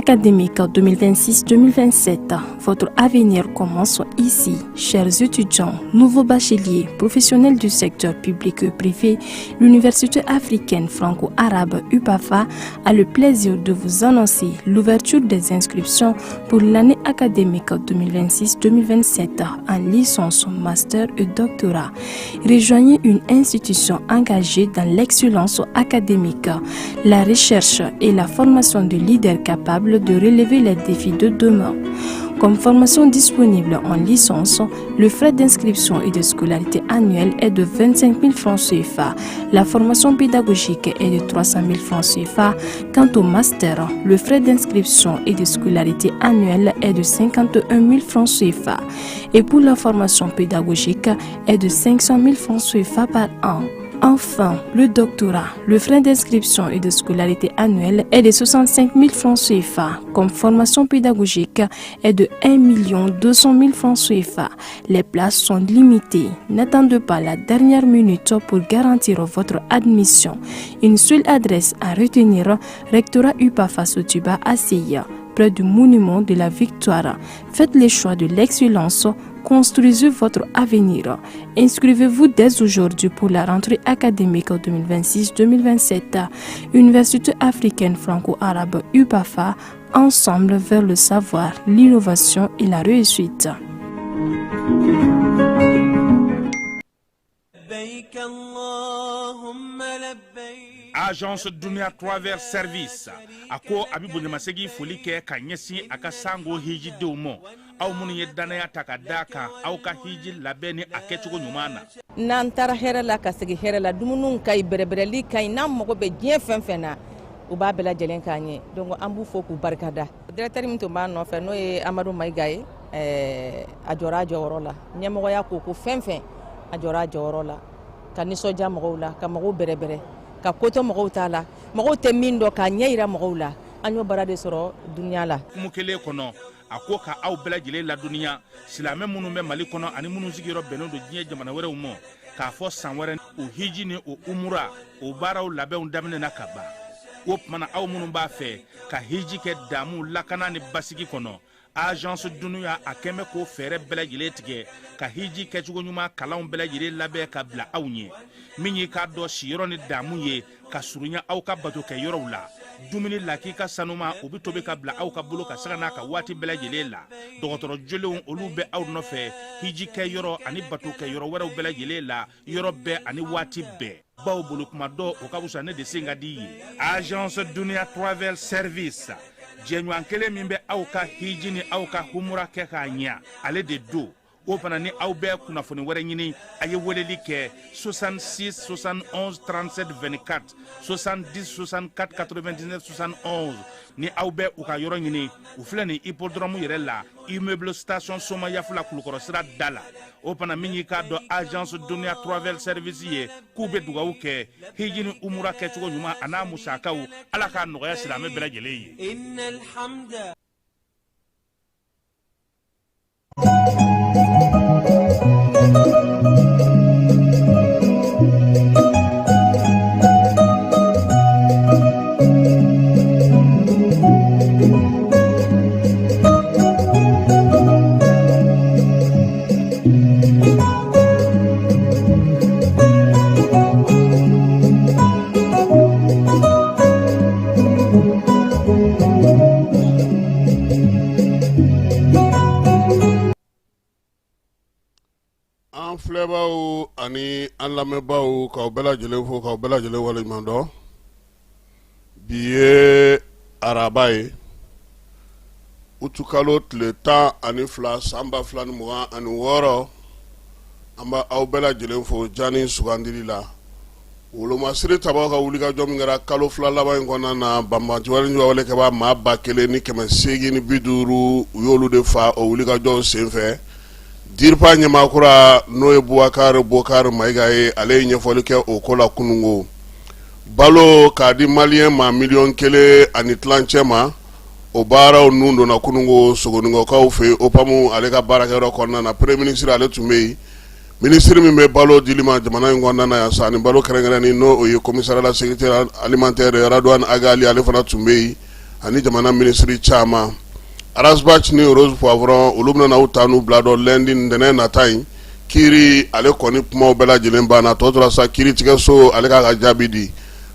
académique 2026-2027, votre avenir commence ici. Chers étudiants, nouveaux bacheliers, professionnels du secteur public et privé, l'Université africaine franco-arabe UPAFA a le plaisir de vous annoncer l'ouverture des inscriptions pour l'année académique 2026-2027 en licence, master et doctorat. Rejoignez une institution engagée dans l'excellence académique, la recherche et la formation de leaders capables de relever les défis de demain. Comme formation disponible en licence, le frais d'inscription et de scolarité annuelle est de 25 000 francs CFA. La formation pédagogique est de 300 000 francs CFA. Quant au master, le frais d'inscription et de scolarité annuelle est de 51 000 francs CFA. Et pour la formation pédagogique est de 500 000 francs CFA par an. Enfin, le doctorat, le frais d'inscription et de scolarité annuelle est de 65 000 francs CFA. Comme formation pédagogique est de 1 200 000 francs CFA. Les places sont limitées. N'attendez pas la dernière minute pour garantir votre admission. Une seule adresse à retenir, Rectorat UPAFA Sotuba ACI, près du monument de la Victoire. Faites le choix de l'excellence. Construisez votre avenir. Inscrivez-vous dès aujourd'hui pour la rentrée académique 2026-2027. Université africaine franco-arabe UPAFA, ensemble vers le savoir, l'innovation et la réussite. Agence Dunia Travel Service a ko a bɛ bonyamasegin foli kɛ ka ɲɛsin a ka sango hijidenw ma aw minnu ye dannaya ta ka da kan aw ka hiji labɛn ni a kɛcogo ɲuman na. N'an taara hɛrɛ la ka segin hɛrɛ la, dumuniw ka ɲi, bɛrɛbɛrɛli ka ɲi, n'an mago bɛ diɲɛ fɛn fɛn na, u b'a bɛɛ lajɛlen k'an ye. Donc an b'u fo k'u barikada. Directeur min tun b'an nɔfɛ, n'o ye Amadu Mayiga ye, a jɔra a jɔyɔrɔ la. Ɲɛmɔgɔya ko ko fɛn fɛn, a jɔra a jɔyɔrɔ la, ka nisɔndiya mɔgɔw la, ka mɔgɔw bɛrɛbɛrɛ, ka ko to mɔgɔw ta la, mɔgɔw tɛ min dɔn k'a ɲɛ yira mɔgɔw la. An y'o baara de sɔrɔ Dunia la. Hukumu kelen kɔnɔ, a ko ka aw bɛɛ lajɛlen ladɔnniya, silamɛ minnu bɛ Mali kɔnɔ ani minnu sigiyɔrɔ bɛnnen don diɲɛ jamana wɛrɛw ma, k'a fɔ san wɛrɛ o hiji ni o umura o baaraw labɛnw daminɛna ka ban. O tuma na, aw minnu b'a fɛ ka hiji kɛ damu, lakana ni basigi kɔnɔ, Agence Dunia a kɛn bɛ k'o fɛɛrɛ bɛɛ lajɛlen tigɛ ka hiji kɛcogo ɲuman kalanw bɛɛ lajɛlen labɛn ka bila aw ɲɛ. Min y'i k'a dɔn siyɔrɔ ni damu ye ka surunya aw ka bato kɛ yɔrɔw la, dumuni lakika sanuma o bɛ tobi ka bila aw ka bolo ka sanga n'a ka waati bɛɛ lajɛlen la. Dɔgɔtɔrɔ jolenw olu bɛ aw nɔfɛ hiji kɛ yɔrɔ ani bato kɛ yɔrɔ wɛrɛw bɛɛ lajɛlen la, yɔrɔ bɛɛ ani waati bɛɛ. Baw bolo kuma dɔ o ka fisa ne de sen ka di ye. Agence Dunia Travel Service, jɛɲɔgɔn kelen min bɛ aw ka hiji ni aw ka humura kɛ k'a ɲɛ, ale de don. O fana ni aw bɛ kunnafoni wɛrɛ ɲini, a ye weleli kɛ 66 71 37 24, 70 64 99 71. Ni aw bɛ u ka yɔrɔ ɲini, u filɛ nin hippodrome yɛrɛ la, immeuble station Somayafula, Kulukɔrɔ sira da la. O fana min y'i k'a dɔn Agence Dunia Travel Service ye, k'u bɛ dugawu kɛ hiji ni umura kɛcogo ɲuman a n'a musakaw, Ala k'a nɔgɔya silamɛ bɛɛ lajɛlen ye. An filɛbaaw ani an lamɛnbaaw, k'aw bɛɛ lajɛlen fo, k'aw bɛɛ lajɛlen waleɲuman dɔn. Bi ye araba ye, utukalo tile 12 san 2026. An bɛ aw bɛɛ lajɛlen fo jani sugandili la. Wolomasiri tabaw ka wulikajɔ min kɛra kalo 2 laban in kɔnɔna na, banbaanci wale juguya kɛbaa maa 1850, u y'olu de fa o wulikajɔw senfɛ. DIRPA ɲɛmaa kura, n'o ye Bubakari Bokari Mayiga ye, ale ye ɲɛfɔli kɛ o ko la kununko. Balo k'a di maliyɛn maa miliyɔn 1.5 ma, o baaraw nun donna kununko Sogoninkɔkaw fɛ yen, OPAM ale ka baarakɛyɔrɔ kɔnɔna na. Premier ministre ale tun bɛ yen, minisiri min bɛ balo dili ma jamana in kɔnɔna na yan sa, ani balo kɛrɛnkɛrɛnnen, n'o ye commissariat la sécurité alimentaire Radouane Agali, ale fana tun bɛ yen. ani jamana minisiri caman. Ras Bath ni Rose Poivron olu bɛna na u ta n'u bila dɔn lundi ntɛnɛn nata in kiiri ale kɔni kumaw bɛɛ lajɛlen banna, tɔ tora sa kiiritigɛso ale k'a ka jaabi di.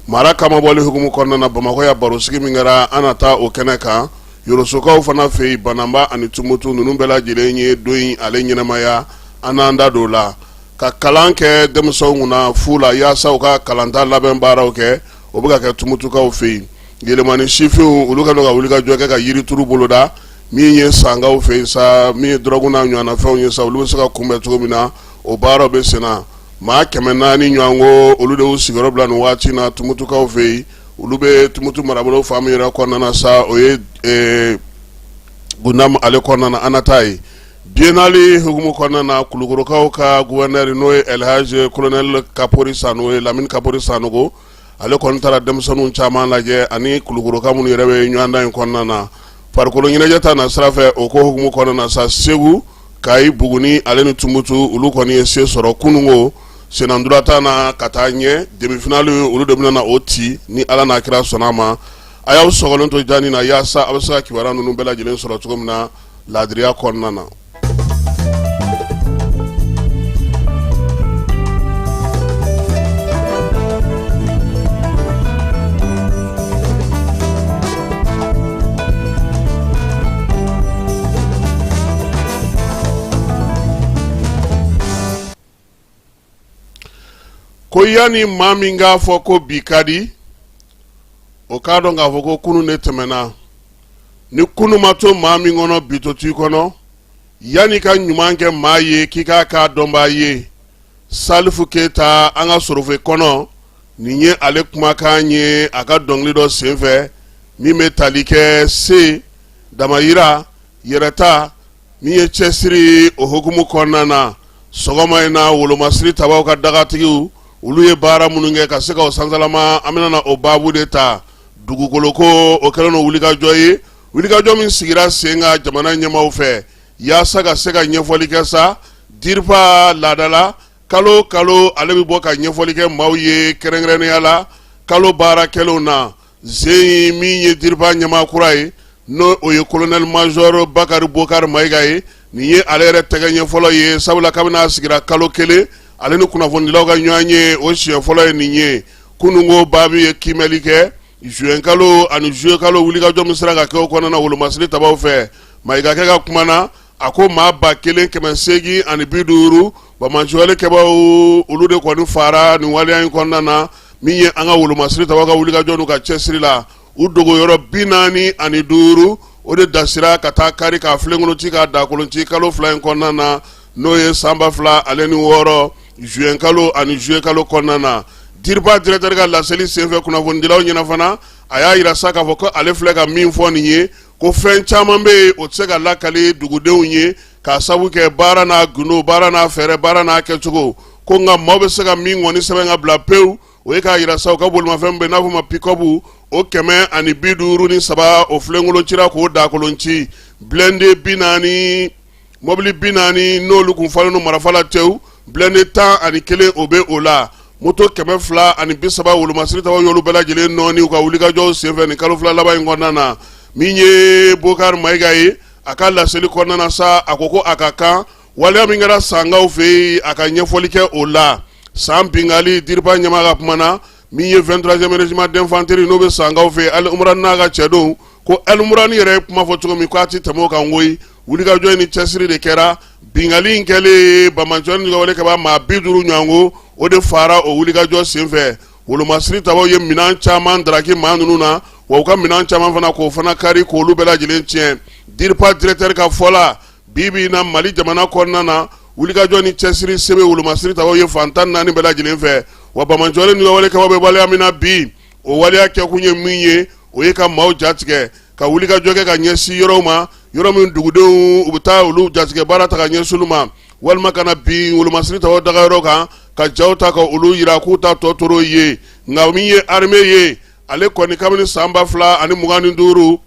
Mara kamabɔli hukumu kɔnɔna na Bamakɔ yan barosigi min kɛra, an na taa o kɛnɛ kan. Yorosokaw fana fɛ yen, Bananba ani Tumutu ninnu bɛɛ lajɛlen ye don in ale ɲɛnamaya, an n'an da don o la. Ka kalan kɛ denmisɛnw kunna fu la yaasa u ka kalanta labɛn baaraw kɛ, o bɛ ka kɛ Tumutukaw fɛ yen. Yɛlɛmani sifinw olu kɛlen don ka wulikajɔ kɛ ka yirituru boloda. Min ye Sankaw fɛ yen sa, min ye dɔrɔgu n'a ɲɔgɔnnafɛnw ye sa, olu bɛ se ka kunbɛn cogo min na, o baaraw bɛ sen na. Maa 400 ɲɔgɔnko olu de y'u sigiyɔrɔ bila nin waati na Tumutukaw fɛ yen. Olu bɛ Tumutu marabolo fan min yɛrɛ kɔnɔna na sa, o ye Gundam ale kɔnɔna na, an na taa yen. Biennale hukumu kɔnɔna na, Kulukorokaw ka gouverneur n'o ye Elhaji colonel Kapori Sanogo ye, Lamini Kapori Sanogo, ale kɔni taara denmisɛnninw caman lajɛ ani Kulukoroka minnu yɛrɛ bɛ ɲɔgɔndan in kɔnɔna na. Farikolo ɲɛnajɛ ta na sira fɛ, o ko hukumu kɔnɔna na sa, Segu, Kayi, Buguni ale ni Tumutu olu kɔni ye se sɔrɔ kununko sennantolatan na ka taa ɲɛ demi-finale, olu de bɛna na o ci ni Ala n'a kira sɔnna a ma. A y'aw sɔgɔlen to jani na yaasa a bɛ se ka kibaruya ninnu bɛɛ lajɛlen sɔrɔ cogo min na laadiriya kɔnɔna na. Ko yanni maa min k'a fɔ ko bi ka di, o k'a dɔn k'a fɔ ko kunun de tɛmɛna. Ni kunun ma to maa min kɔnɔ, bi to t'i kɔnɔ. Yanni ka ɲuman kɛ maa ye, k'i k'a k'a dɔnbaa ye. Salifu Keyita, an ka sorofe kɔnɔ, nin ye ale kumakan ye a ka dɔnkili dɔ senfɛ min bɛ tali kɛ se damayira yɛrɛta min ye cɛsiri o hukumu kɔnɔna na. Sɔgɔma in na, wolomasiri tabaw ka dagatigiw olu ye baara minnu kɛ ka se ka o sansalama, an bɛna na o baabu de ta. Dugukolo ko, o kɛlen don wulikajɔ ye, wulikajɔ min sigira sen kan jamana ɲɛmaaw fɛ yaasa ka se ka ɲɛfɔli kɛ sa. DIRPA laadala kalo kalo ale bɛ bɔ ka ɲɛfɔli kɛ maaw ye, kɛrɛnkɛrɛnnenya la kalo baara kɛlenw na. Zen min ye DIRPA ɲɛmaa kura ye, n'o o ye colonel major Bakari Bokari Mayiga ye, nin ye ale yɛrɛ tɛgɛ ɲɛ fɔlɔ ye, sabula kabini a sigira kalo kelen, ale ni kunnafonidilaw ka ɲɔgɔn ye o siɲɛ fɔlɔ ye nin ye. Kununko baabu ye kiimɛli kɛ juin kalo ani juillet kalo wulikajɔ min sera ka kɛ o kɔnɔna na wolomasiri tabaw fɛ. Mayiga kɛ ka kuma na, a ko maa 1850 banbaanciwale kɛbaaw olu de kɔni fara nin waleya in kɔnɔna na. Min ye an ka wolomasiri tabaw ka wulikajɔ n'u ka cɛsiri la, u dogoyɔrɔ 45 o de dasira ka taa kari k'a filenkolon ci k'a dakolon ci kalo 2 in kɔnɔna na, n'o ye san 2006 juin kalo ani juillet kalo kɔnɔna na. DIRPA directeur ka laseli senfɛ kunnafonidilaw ɲɛna fana, a y'a jira sa k'a fɔ ko ale filɛ ka min fɔ nin ye, ko fɛn caman bɛ yen o tɛ se ka lakali dugudenw ye k'a sabu kɛ baara n'a gundo, baara n'a fɛɛrɛ, baara n'a kɛcogo. Ko nka maaw bɛ se ka min kɔni sɛbɛn ka bila pewu, o ye k'a jira sa u ka bolimafɛn bɛ n'a fɔ ma pick-up, o 153 o filenkolon cira k'o dakolon ci. Blindé 40, mɔbili 40 n'olu kun falen don marifa la tewu, blindé 11 o bɛ o la. Moto 230 wolomasiri tabaw y'olu bɛɛ lajɛlen nɔɔni u ka wulikajɔw senfɛ nin kalo 2 laban in kɔnɔna na. Min ye Bokari Mayiga ye, a ka laseli kɔnɔna na sa, a ko ko a ka kan waleya min kɛra Sankaw fɛ yen, a ka ɲɛfɔli kɛ o la. San binkanni, DIRPA ɲɛmaa ka kuma na, min ye 23e régiment d'infanterie n'o bɛ Sankaw fɛ yen, Alimurani n'a ka cɛdenw, ko Alimurani yɛrɛ ye kuma fɔ cogo min k'a tɛ tɛmɛ o kan koyi. Wulikajɔ in ni cɛsiri de kɛra. Binkanni in kɛlen, banbaanciwale ni wale kɛbaa maa 50 ɲɔgɔnko o de fara o wulikajɔ senfɛ. Wolomasiri tabaw ye minɛn caman daraki maa ninnu na, wa u ka minɛn caman fana k'o fana kari k'olu bɛɛ lajɛlen tiɲɛ. DIRPA directeur ka fɔ la, bi bi in na Mali jamana kɔnɔna na, wulikajɔ ni cɛsiri sɛbɛ wolomasiri tabaw ye fan 14 bɛɛ lajɛlen fɛ. Wa banbaanciwale ni wale kɛbaaw bɛ waleya min na bi, o waleya kɛkun ye min ye, o ye ka maaw jatigɛ ka wulikajɔ kɛ ka ɲɛsin yɔrɔw ma, yɔrɔ min dugudenw u bɛ taa olu jatigɛ baara ta ka ɲɛsin olu ma, walima ka na bin wolomasiri tabaw dagayɔrɔ kan ka jaw ta ka olu jira k'u ta tɔ toro ye. Nka min ye armée ye, ale kɔni kabini san 2025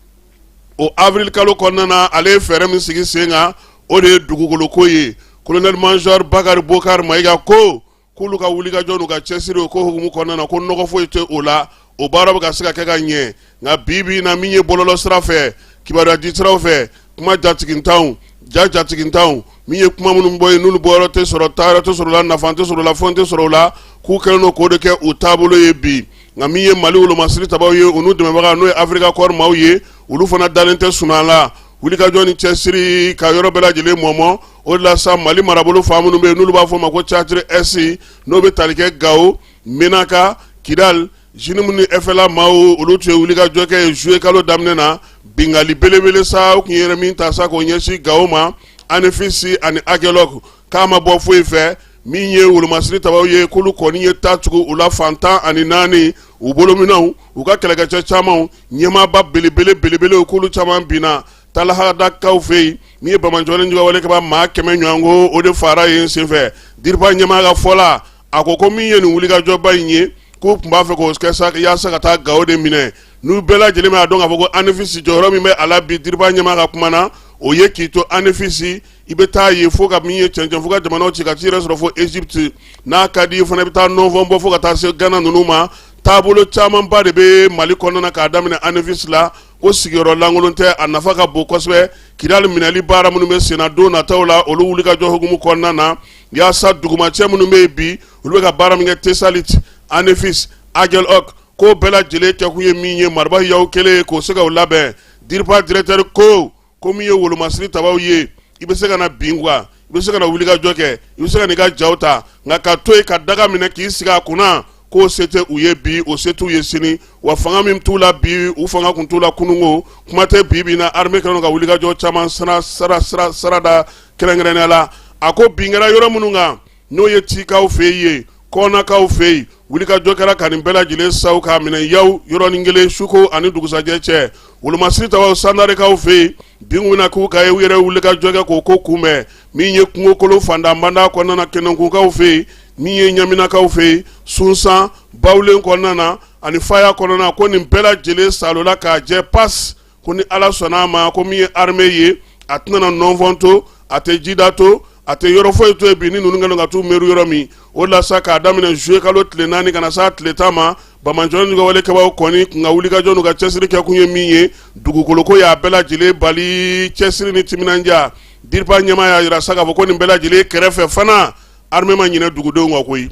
o avril kalo kɔnɔna na, ale ye fɛɛrɛ min sigi sen kan, o de ye dugukoloko ye. Colonel major Bakari Bokari Mayiga ko k'olu ka wulikajɔ n'u ka cɛsiri o ko hukumu kɔnɔna na, ko nɔgɔ foyi tɛ o la. o baara bɛ ka se ka kɛ ka ɲɛ. Nka bi bi in na, min ye bɔlɔlɔ sira fɛ, kibaruya di siraw fɛ, kuma jatigintanw, ja jatigintanw, min ye kuma minnu bɔ yen, n'olu bɔyɔrɔ tɛ sɔrɔ, taayɔrɔ tɛ sɔrɔ la, nafa tɛ sɔrɔ la, fɛn tɛ sɔrɔ o la, k'u kɛlen don k'o de kɛ u taabolo ye bi. Nka min ye Mali wolomasiri tabaw ye, u n'u dɛmɛbaga, n'o ye Africa Corps maaw ye, olu fana dalen tɛ sunaa la. Wulikajɔ ni cɛsiri ka yɔrɔ bɛɛ lajɛlen mɔmɔ. O de la sa, Mali marabolo fan minnu bɛ yen, n'olu b'a fɔ o ma ko théâtre Est, n'o bɛ tali kɛ Gawo, Menaka, Kidal, JNIM ni FLA maaw, olu tun ye wulikajɔ kɛ juillet kalo daminɛ na. Binkanni belebele sa, u tun yɛrɛ min ta sa k'o ɲɛsin Gawo ma, Anefis ani Aguelhok, k'a ma bɔ foyi fɛ. Min ye wolomasiri tabaw ye, k'olu kɔni ye ta tugu u la fan 14, u bolominɛnw, u ka kɛlɛkɛcɛ camanw, ɲɛmaaba belebele belebelew, k'olu caman binna Talahadakaw fɛ yen. Min ye banbaanciwale juguwale kɛbaa maa 100 ɲɔgɔn ko, o de fara yen senfɛ. DIRPA ɲɛmaa ka fɔ la, a ko ko min ye nin wulikajɔba in ye, k'u tun b'a fɛ k'o kɛ sa yaasa ka taa Gawo de minɛ. N'u bɛɛ lajɛlen b'a dɔn k'a fɔ ko Anefis jɔyɔrɔ min bɛ a la bi, DIRPA ɲɛmaa ka kuma na, o ye k'i to Anefis, i bɛ taa yen fo ka min ye cɛncɛn, fo ka jamanaw ci ka t'i yɛrɛ sɔrɔ fo Egypte. N'a ka di i fana, i bɛ taa nɔnfɔn bɔ fo ka taa se Gana ninnu ma. Taabolo camanba de bɛ Mali kɔnɔna na k'a daminɛ Anefis la, ko sigiyɔrɔ lankolon tɛ, a nafa ka bon kosɛbɛ. Kidali minɛli baara minnu bɛ senna don nataw la, olu wulikajɔ hukumu kɔnɔna na, yaasa dugumacɛ minnu bɛ yen bi, olu bɛ ka baara min kɛ Tesalit, Anefis, Aguelhok, ko bɛɛ lajɛlen kɛkun ye min ye, mariba yaw kelen k'o se k'o labɛn. DIRPA directeur ko min ye wolomasiri tabaw ye, i bɛ se ka na bin quoi, i bɛ se ka na wulikajɔ kɛ, i bɛ se ka n'i ka jaw ta, nka ka to yen ka daga minɛ k'i sigi a kunna, k'o se tɛ u ye bi, o se t'u ye sini. Wa fanga min t'u la bi, u fanga kun t'u la kununko, kuma tɛ bi bi na armée kɛlen don ka wulikajɔ caman sara sara sara sara da kɛrɛnkɛrɛnnenya la. A ko bin kɛra yɔrɔ minnu kan, n'o ye Tikaw fɛ yen, Kɔnakaw fɛ yen, wulikajɔ kɛra ka nin bɛɛ lajɛlen saw k'a minɛ yaw yɔrɔnin kelen suko ani dugusajɛ cɛ. Wolomasiri tabaw Sandarekaw fɛ yen, bin bɛna k'u kan, u yɛrɛ wulikajɔ kɛ k'o ko kunbɛn. Min ye kungokolo fantanbanda kɔnɔna na, Kɛnɛkunkaw fɛ yen, min ye Ɲaminakaw fɛ yen, Sunsan, Bawulen kɔnɔna na ani Faya kɔnɔna na, ko nin bɛɛ lajɛlen salola k'a jɛ pas. Ko ni Ala sɔnna a ma, ko min ye armée ye, a tɛna nɔnfɔn to, a tɛ jida to, a tɛ yɔrɔ foyi to yen bi ni ninnu kɛlen ka t'u meru yɔrɔ min. O la sa, k'a daminɛ juillet kalo tile 4 ka na s'a tile 10 ma, banbaanciwale juguwale kɛbaaw kɔni kun ka wulikajɔ n'u ka cɛsiri kɛ kun ye min ye, dugukoloko y'a bɛɛ lajɛlen bali cɛsiri ni timinandiya. DIRPA ɲɛmaa y'a jira sa k'a fɔ ko nin bɛɛ lajɛlen kɛrɛfɛ fana, armée ma ɲinɛ dugudenw kɔ koyi.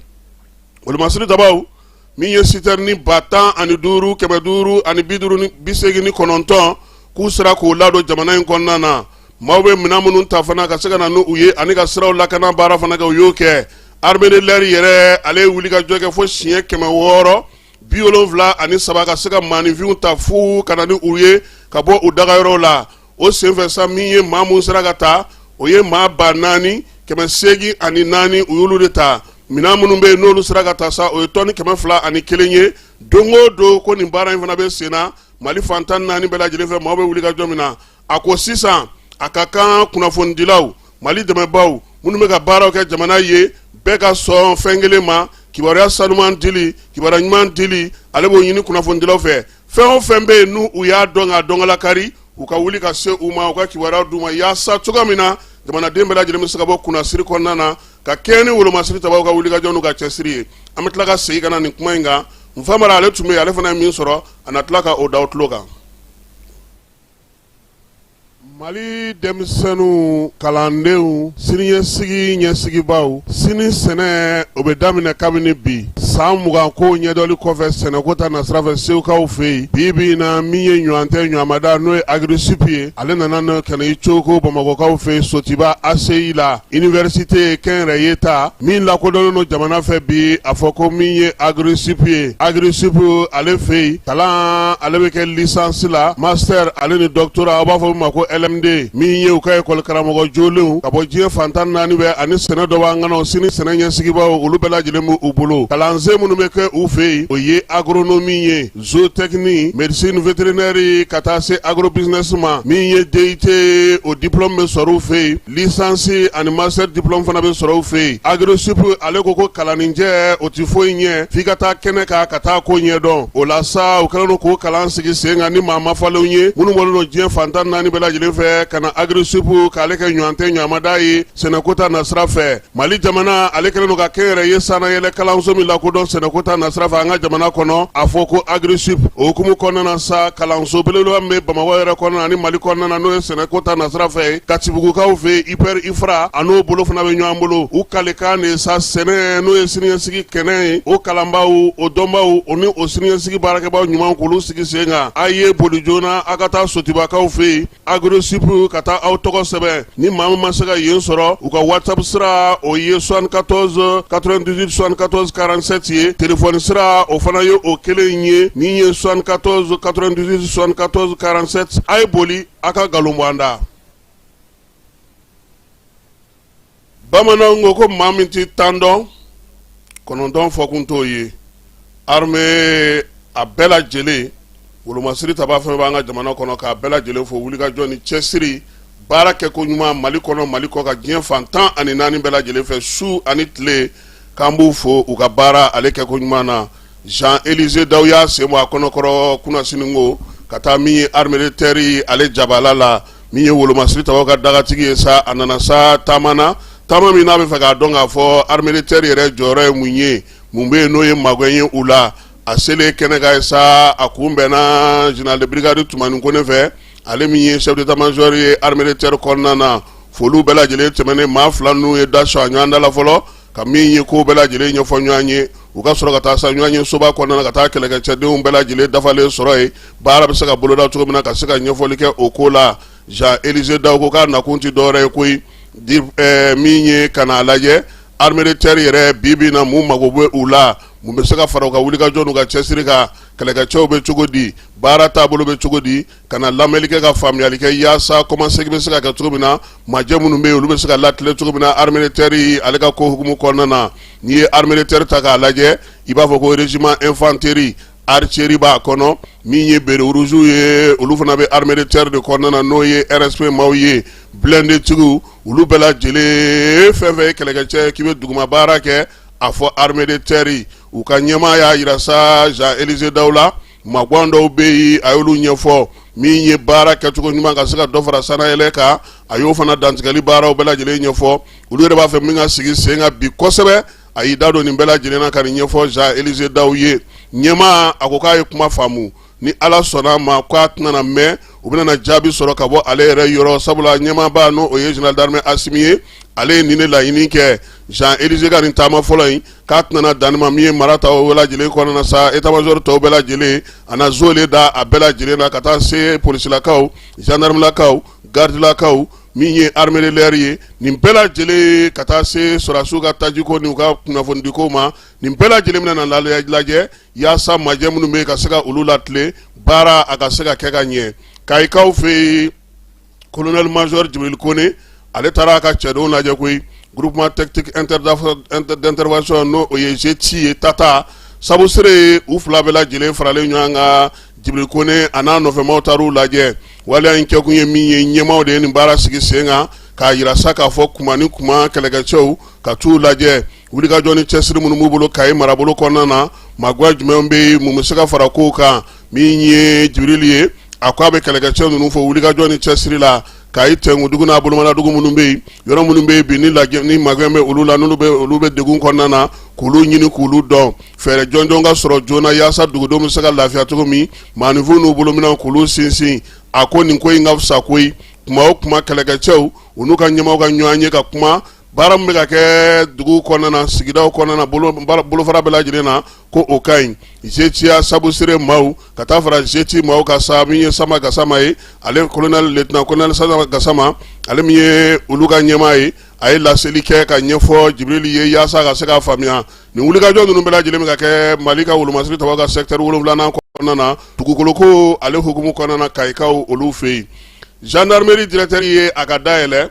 Wolomasiri tabaw, min ye sitɛrini 15,589, k'u sera k'o ladon jamana in kɔnɔna na. Maaw bɛ minɛn minnu ta fana ka se ka na n'u ye ani ka siraw lakana baara fana kɛ, u y'o kɛ. Armée de l'air yɛrɛ, ale ye wulikajɔ kɛ fo siɲɛ 673 ka se ka maaninfinw ta fu ka na ni u ye ka bɔ u dagayɔrɔw la. O senfɛ sa, min ye maa min sera ka ta, o ye maa 4804, u y'olu de ta. Minɛn minnu bɛ yen, n'olu sera ka ta sa, o ye tɔni 201 ye. Don o don, ko nin baara in fana bɛ sen na Mali fan 14 bɛɛ lajɛlen fɛ, maaw bɛ wulikajɔ min na. A ko sisan a ka kan kunnafonidilaw, Mali dɛmɛbaaw minnu bɛ ka baaraw kɛ jamana ye, bɛɛ ka sɔn fɛn kelen ma: kibaruya sanuman dili, kibaruya ɲuman dili. Ale b'o ɲini kunnafonidilaw fɛ. Fɛn o fɛn bɛ yen, n'u u y'a dɔn k'a dɔnkalakari, u ka wuli ka se u ma, u ka kibaruya d'u ma, yaasa cogoya min na jamanaden bɛɛ lajɛlen bɛ se ka bɔ kunnasiri kɔnɔna na ka kɛɲɛ ni wolomasiri tabaw ka wulikajɔ n'u ka cɛsiri ye. An bɛ tila ka segin ka na nin kuma in kan. Nfamara, ale tun bɛ yen, ale fana ye min sɔrɔ, a na tila ka o da aw tulo kan. Mali denmisɛnninw, kalandenw, siniɲɛsigi ɲɛsigibaaw, sini sɛnɛ o bɛ daminɛ kabini bi. San 20 ko ɲɛdɔli kɔfɛ sɛnɛko ta nasira fɛ Segukaw fɛ yen, bi bi in na, min ye ɲɔgɔn tɛ ɲɔgɔnmada, n'o ye AgriSup ye, ale nana n'o ka na i coko Bamakɔkaw fɛ yen, Sotiba ACI la, université kɛnyɛrɛye ta min lakodɔnnen don jamana fɛ bi. A fɔ ko min ye AgriSup ye, AgriSup ale fɛ yen, kalan ale bɛ kɛ licence la, master ale ni doctorat, aw b'a fɔ min ma ko LMD. Min ye u ka ekɔli karamɔgɔ jolenw ka bɔ diɲɛ fan 14 bɛɛ ani sɛnɛ dɔ b'an kɔnɔ, sini sɛnɛ ɲɛsigibaaw, olu bɛɛ lajɛlen b'u bolo. Kalansen minnu bɛ kɛ u fɛ yen, o ye agronomie ye, zootechnie, médecine vétérinaire, ka taa se agrobusiness ma. Min ye DUT, o diplôme bɛ sɔrɔ u fɛ yen, licence ani master diplôme fana bɛ sɔrɔ u fɛ yen. AgriSup ale ko ko kalanninjɛ o tɛ foyi ɲɛ f'i ka taa kɛnɛ kan ka taa ko ɲɛdɔn. O la sa, u kɛlen don k'o kalan sigi sen kan ni maa mafalenw ye minnu bɔlen don diɲɛ fan 14 bɛɛ lajɛlen fɛ. fɛ ka na Agrisup k'ale kɛ ɲɔgɔn tɛ ɲɔgɔnmada ye sɛnɛko ta nasira fɛ. Mali jamana ale kɛlen don ka kɛnyɛrɛye sannayɛlɛ kalanso min lakodɔn sɛnɛko ta nasira fɛ an ka jamana kɔnɔ, a fɔ ko Agrisup. O hukumu kɔnɔna na sa, kalanso belebeleba min bɛ Bamakɔ yɛrɛ kɔnɔna ani Mali kɔnɔna na, n'o ye sɛnɛko ta nasira fɛ, Katibugukaw fɛ IPR IFRA, a n'o bolo fana bɛ ɲɔgɔn bolo. U kalikan de sa sɛnɛ, n'o ye siniɲɛsigi kɛnɛ ye, o kalanbaaw, o dɔnbaaw, o ni o siniɲɛsigi baarakɛbaaw ɲuman k'olu sigi sen kan. A ye boli joona a ka taa Sotibakaw fɛ yen, Agrisup, ka taa aw tɔgɔ sɛbɛn. Ni maa min ma se ka yen sɔrɔ, u ka WhatsApp sira o ye 74 98 74 47 ye. Telefɔni sira o fana ye o kelen ye, min ye 74 98 74 47. A ye boli a ka nkalon bɔ an da. Bamananw ko ko maa min tɛ tan dɔn, kɔnɔntɔn fɔkun t'o ye. Armée a bɛɛ lajɛlen, wolomasiri tabaa fɛn b'an ka jamana kɔnɔ, k'a bɛɛ lajɛlen fo wulikajɔ ni cɛsiri, baara kɛko ɲuman Mali kɔnɔ, Mali kɔkan, diɲɛ fan 14 bɛɛ lajɛlen fɛ, su ani tile, k'an b'u fo u ka baara ale kɛko ɲuman na. Jean Élisée Daw y'a sen bɔ a kɔnɔkɔrɔ kunasini ko ka taa min ye armée de terre ale jabala la, min ye wolomasiri tabaw ka dagatigi ye sa. A nana sa taama na, taama min n'a bɛ fɛ k'a dɔn k'a fɔ armée de terre yɛrɛ jɔyɔrɔ ye mun ye, mun bɛ yen n'o ye magɛn ye u la. A selen kɛnɛ kan sa, a kunbɛnna général de brigade Tumani Kone fɛ, ale min ye chef d'état-major ye armée de terre kɔnɔna na. Foliw bɛɛ lajɛlen tɛmɛnen, maa fila ninnu ye da sɔn a ɲɔgɔn da la fɔlɔ, ka min ye ko bɛɛ lajɛlen ɲɛfɔ ɲɔgɔn ye. U ka sɔrɔ ka taa sa ɲɔgɔn ye soba kɔnɔna na, ka taa kɛlɛkɛcɛdenw bɛɛ lajɛlen dafalen sɔrɔ yen, baara bɛ se ka boloda cogo min na, ka se ka ɲɛfɔli kɛ o ko la. Jean Élisée Daw ko k'a nakun tɛ dɔwɛrɛ ye koyi, min ye ka n'a lajɛ armée de terre yɛrɛ bi bi na, mun mago bɛ u la, mun bɛ se ka fara u ka wulikajɔ n'u ka cɛsiri kan, kɛlɛkɛcɛw bɛ cogo di, baara taabolo bɛ cogo di, ka na lamɛnli kɛ, ka faamuyali kɛ, yaasa kɔmasegin bɛ se ka kɛ cogo min na, majɛ minnu bɛ yen, olu bɛ se ka latilen cogo min na armée de terre ale ka ko hukumu kɔnɔna na. N'i ye armée de terre ta k'a lajɛ, i b'a fɔ ko régiment infanterie, artillerie b'a kɔnɔ, min ye béret rouge ye, olu fana bɛ armée de terre de kɔnɔna na, n'o ye RSP maaw ye, blindé tigiw, olu bɛɛ lajɛlen, fɛn fɛn ye kɛlɛkɛcɛ k'i bɛ duguma baara kɛ, a fɔ armée de terre. U ka ɲɛmaa y'a jira sa Jean Élisée Daw la, magwan dɔw bɛ yen, a y'olu ɲɛfɔ, min ye baara kɛcogo ɲuman ka se ka dɔ fara sannayɛlɛ kan, a y'o fana dantigɛli baaraw bɛɛ lajɛlen ɲɛfɔ. Olu yɛrɛ b'a fɛ min ka sigi sen kan bi kosɛbɛ, a y'i da don nin bɛɛ lajɛlen na ka nin ɲɛfɔ Jean Élisée Daw ye. Ɲɛmaa a ko k'a ye kuma faamu, ni Ala sɔnna a ma k'a tɛna mɛn, u bɛna na jaabi sɔrɔ ka bɔ ale yɛrɛ yɔrɔ, sabula ɲɛmaaba n'o o ye général d'armée Asimi ye, ale ye nin de laɲini kɛ. Jean Élisée ka nin taama fɔlɔ in, k'a tɛna dan nin ma. Min ye mara tɔw bɛɛ lajɛlen kɔnɔna na sa, état major tɔw bɛɛ lajɛlen, a na zole da a bɛɛ lajɛlen na, ka taa se polisilakaw, gendarmelakaw, gardelakaw, min ye armée de l'air ye, nin bɛɛ lajɛlen, ka taa se sɔrɔdasiw ka tajiko ni u ka kunnafonidiko ma. Nin bɛɛ lajɛlen bɛna na lajɛ yaasa majɛ minnu bɛ yen, ka se ka olu latilen, baara a ka se ka kɛ ka ɲɛ. Kayikaw fɛ yen, colonel major Jibril Kone, ale taara a ka cɛdenw lajɛ koyi, groupement tactique d'intervention, n'o o ye GTI ye, tata sabusire, u fila bɛɛ lajɛlen faralen ɲɔgɔn kan. Jibril Kone a n'a nɔfɛmaw taar'u lajɛ. Waleya in kɛkun ye min ye, ɲɛmaaw de ye nin baara sigi sen kan, k'a jira sa k'a fɔ kuma ni kuma kɛlɛkɛcɛw ka t'u lajɛ, wulikajɔ ni cɛsiri minnu b'u bolo Kayi marabolo kɔnɔna na, magwan jumɛn bɛ yen, mun bɛ se ka fara kow kan. Min ye Jibril ye, a ko a bɛ kɛlɛkɛcɛ ninnu fo wulikajɔ ni cɛsiri la Kayi Tɛnkudugu n'a bolomadadugu minnu bɛ yen, yɔrɔ minnu bɛ yen bi ni lajɛ ni magɛn bɛ olu la, n'olu bɛ olu bɛ degun kɔnɔna na, k'olu ɲini k'olu dɔn, fɛɛrɛ jɔnjɔn ka sɔrɔ joona yaasa dugudenw bɛ se ka lafiya cogo min, maaninfinw n'u bolominɛnw k'olu sinsin. A ko nin ko in ka fisa koyi, kuma o kuma kɛlɛkɛcɛw u n'u ka ɲɛmaaw ka ɲɔgɔn ye ka kuma baara min bɛ ka kɛ dugu kɔnɔna na, sigidaw kɔnɔna na, bolofara bɛɛ lajɛlen na, ko o ka ɲi. GTIA sabusire maaw ka taa fara GTI maaw kan sa, min ye Sama Gasama ye, ale colonel, lieutenant colonel Sama Gasama, ale min ye olu ka ɲɛmaa ye, a ye laseli kɛ ka ɲɛfɔ Jibril ye yaasa ka se k'a faamuya nin wulikajɔ ninnu bɛɛ lajɛlen bɛ ka kɛ Mali ka wolomasiri tabaw ka secteur 7nan kɔnɔna na, dugukoloko ale hukumu kɔnɔna na, Kayikaw olu fɛ yen. Gendarmerie directeur ye a ka dayɛlɛ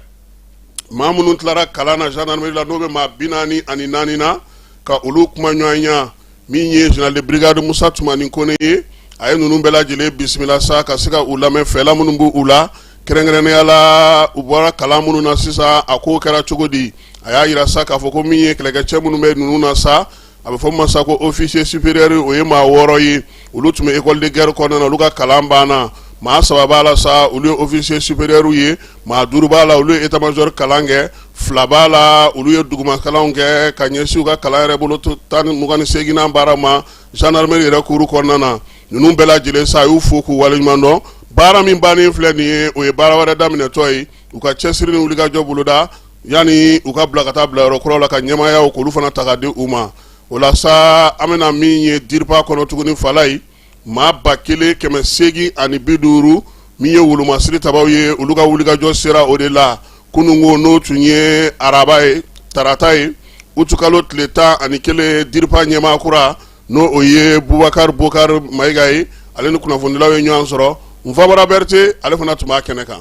maa minnu tilara kalan na gendarmerie la, n'o bɛ maa 44 na, ka olu kuma ɲɔgɔnya. Min ye général de brigade Musa Tumani Kone ye, a ye ninnu bɛɛ lajɛlen bisimila sa, ka se ka u lamɛn, fɛla minnu b'u u la, kɛrɛnkɛrɛnnenya la u bɔra kalan minnu na sisan, a ko kɛra cogo di. A y'a jira sa k'a fɔ ko min ye kɛlɛkɛcɛ minnu bɛ ninnu na sa, a bɛ fɔ ma sa ko officier supérieur, o ye maa 6 ye, olu tun bɛ école de guerre kɔnɔna na, olu ka kalan banna. Maa saba b'a la sa, olu ye officier supérieur ye, maa duuru b'a la, olu ye état major kalan kɛ, fila b'a la, olu ye duguma kalanw kɛ ka ɲɛsin u ka kalan yɛrɛ bolo 18nan baara ma gendarmerie yɛrɛ kuru kɔnɔna na. Ninnu bɛɛ lajɛlen sa, a y'u fo k'u waleɲuman dɔn. Baara min bannen filɛ nin ye, o ye baara wɛrɛ daminɛtɔ ye. U ka cɛsiri ni wulikajɔ boloda yanni u ka bila ka taa bila yɔrɔ kuraw la ka ɲɛmaayaw k'olu fana ta ka di u ma. O la sa, an bɛna min ye DIRPA kɔnɔ tuguni, Falayi, maa 1850 min ye wolomasiri tabaw ye, olu ka wulikajɔ sera o de la kununko, n'o tun ye araba ye, tarata ye, utukalo tile 11. DIRPA ɲɛmaa kura, n'o o ye Bubakari Bokari Mayiga ye, ale ni kunnafonidilaw ye ɲɔgɔn sɔrɔ. Nfabara Berete, ale fana tun b'a kɛnɛ kan.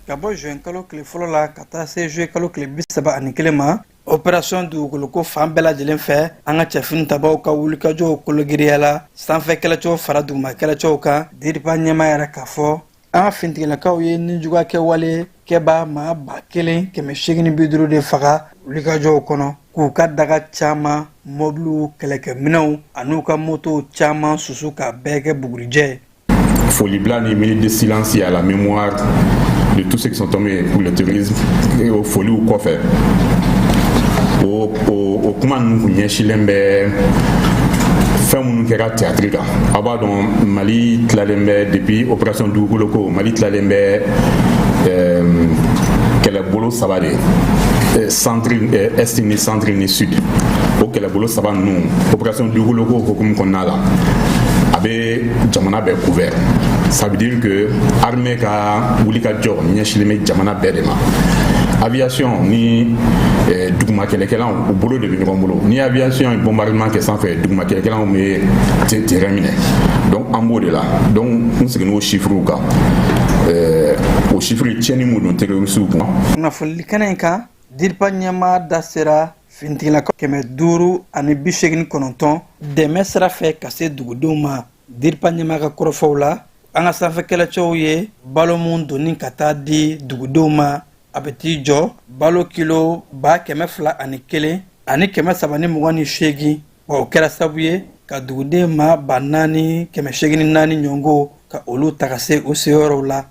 Ka bɔ juin kalo tile fɔlɔ la ka taa se juillet kalo tile 31 ma, opération dugukoloko fan bɛɛ lajɛlen fɛ, an ka cɛfini tabaw ka wulikajɔw kologiriyala, sanfɛ kɛlɛcɛw fara duguma kɛlɛcɛw kan. DIRPA ɲɛmaa yɛrɛ k'a fɔ an ka finitigilakaw ye nijuguya kɛwale kɛbaa maa 1850 de faga wulikajɔw kɔnɔ, k'u ka daga caman, mɔbiliw, kɛlɛkɛminɛw an'u ka motow caman susu k'a bɛɛ kɛ bugurijɛ ye. Folibila ni minute de silence à la mémoire de tous ceux qui sont tombés pour le terrorisme, o foliw kɔfɛ, o kuma ninnu kun ɲɛsilen bɛ fɛn minnu kɛra théâtre kan. Aw b'a dɔn, Mali tilalen bɛ depuis opération dugukolo ko, Mali tilalen bɛ kɛlɛbolo saba de ye: centre, est ni centre ni sud. O kɛlɛbolo saba ninnu, opération dugukolo ko hukumu kɔnɔna la, a bɛ jamana bɛɛ couvert. Ça veut dire que armée ka wulikajɔ ɲɛsilen bɛ jamana bɛɛ de ma. Aviation ni duguma kɛlɛkɛlaw, u bolo de bɛ ɲɔgɔn bolo. Ni aviation ye bombardement kɛ sanfɛ, duguma kɛlɛkɛlaw bɛ terrain minɛ. Donc an b'o de la. Donc n seginn'o chiffres kan, o chiffre tiɲɛni mun don terroristes kun. Kunnafoni kɛnɛ in kan, DIRPA ɲɛmaa da sera finitigilakaw 589 dɛmɛ sira fɛ ka se dugudenw ma. DIRPA ɲɛmaa ka kɔrɔfɔw la, an ka sanfɛ kɛlɛcɛw ye balo mun donni ka taa di dugudenw ma, a bɛ t'i jɔ balo kilo 201,328. Wa o kɛra sababu ye ka duguden maa 4804 ɲɔgɔn ka olu ta ka se u seyɔrɔw la.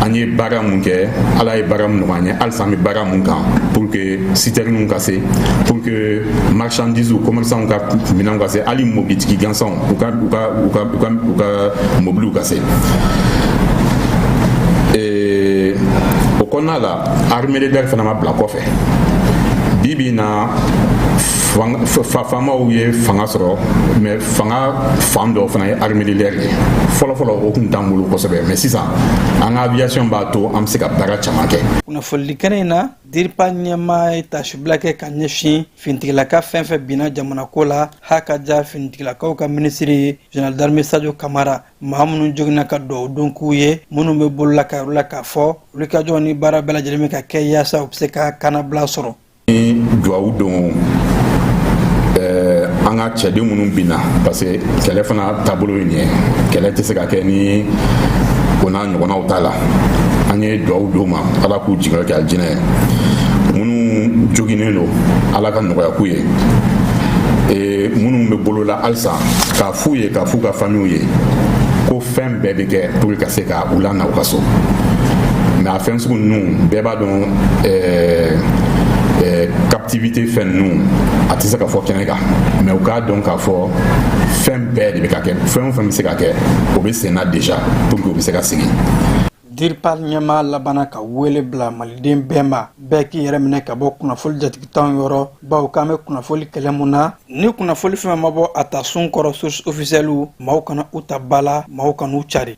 An ye baara mun kɛ, Ala ye baara mun nɔgɔya an ye, halisa an bɛ baara mun kan pour que citernes ka se, pour que marchandises, commerçants ka minɛnw ka se, hali mobilitigi gansanw, u ka mobiliw ka se. O kɔnɔna la, armée de l'air fana ma bila kɔfɛ. Bi bi in na, faamaw ye fanga sɔrɔ, mais fanga fan dɔ fana ye armée de l'air ye. Fɔlɔfɔlɔ, o tun t'an bolo kosɛbɛ, mais sisan an ka aviation b'a to an bɛ se ka baara caman kɛ. Kunnafonili kɛnɛ in na, DIRPA ɲɛmaa ye tasibila kɛ ka ɲɛsin finitigilaka fɛn fɛn binna jamana ko la, ha ka ja finitigilakaw ka minisiri général d'armée Sadio Kamara, maa minnu joginna ka duwawu don k'u ye, minnu bɛ bolola ka yɔrɔ la k'a fɔ wulikajɔ ni baara bɛɛ lajɛlen bɛ ka kɛ yaasa u bɛ se ka kannabila sɔrɔ. Ni duwawu don an ka cɛden minnu binna, parce que kɛlɛ fana taabolo ye nin ye, kɛlɛ tɛ se ka kɛ ni o n'a ɲɔgɔnnaw t'a la. An ye duwawu d'u ma, Ala k'u jigiyɔrɔ kɛ alijinɛ ye. Minnu joginnen don, Ala ka nɔgɔya k'u ye. Minnu bɛ bolo la halisa, k'a f'u ye, k'a f'u ka famillew ye ko fɛn bɛɛ bɛ kɛ pour que ka se ka u lana u ka so. Mais a fɛn sugu ninnu, bɛɛ b'a dɔn, captivité fɛn ninnu, a tɛ se ka fɔ kɛnɛ kan, mais u k'a dɔn k'a fɔ fɛn bɛɛ de bɛ ka kɛ, fɛn o fɛn bɛ se ka kɛ, o bɛ sen na déjà pour que u bɛ se ka segin. DIRPA ɲɛmaa labanna ka wele bila maliden bɛɛ ma, bɛɛ k'i yɛrɛ minɛ ka bɔ kunnafoli jatigitanw yɔrɔ, bawo k'an bɛ kunnafoli kɛlɛ mun na. Ni kunnafoli fɛn ma bɔ a ta sun kɔrɔ, source officielle, maaw kana u ta ba la, maaw kan'u cari.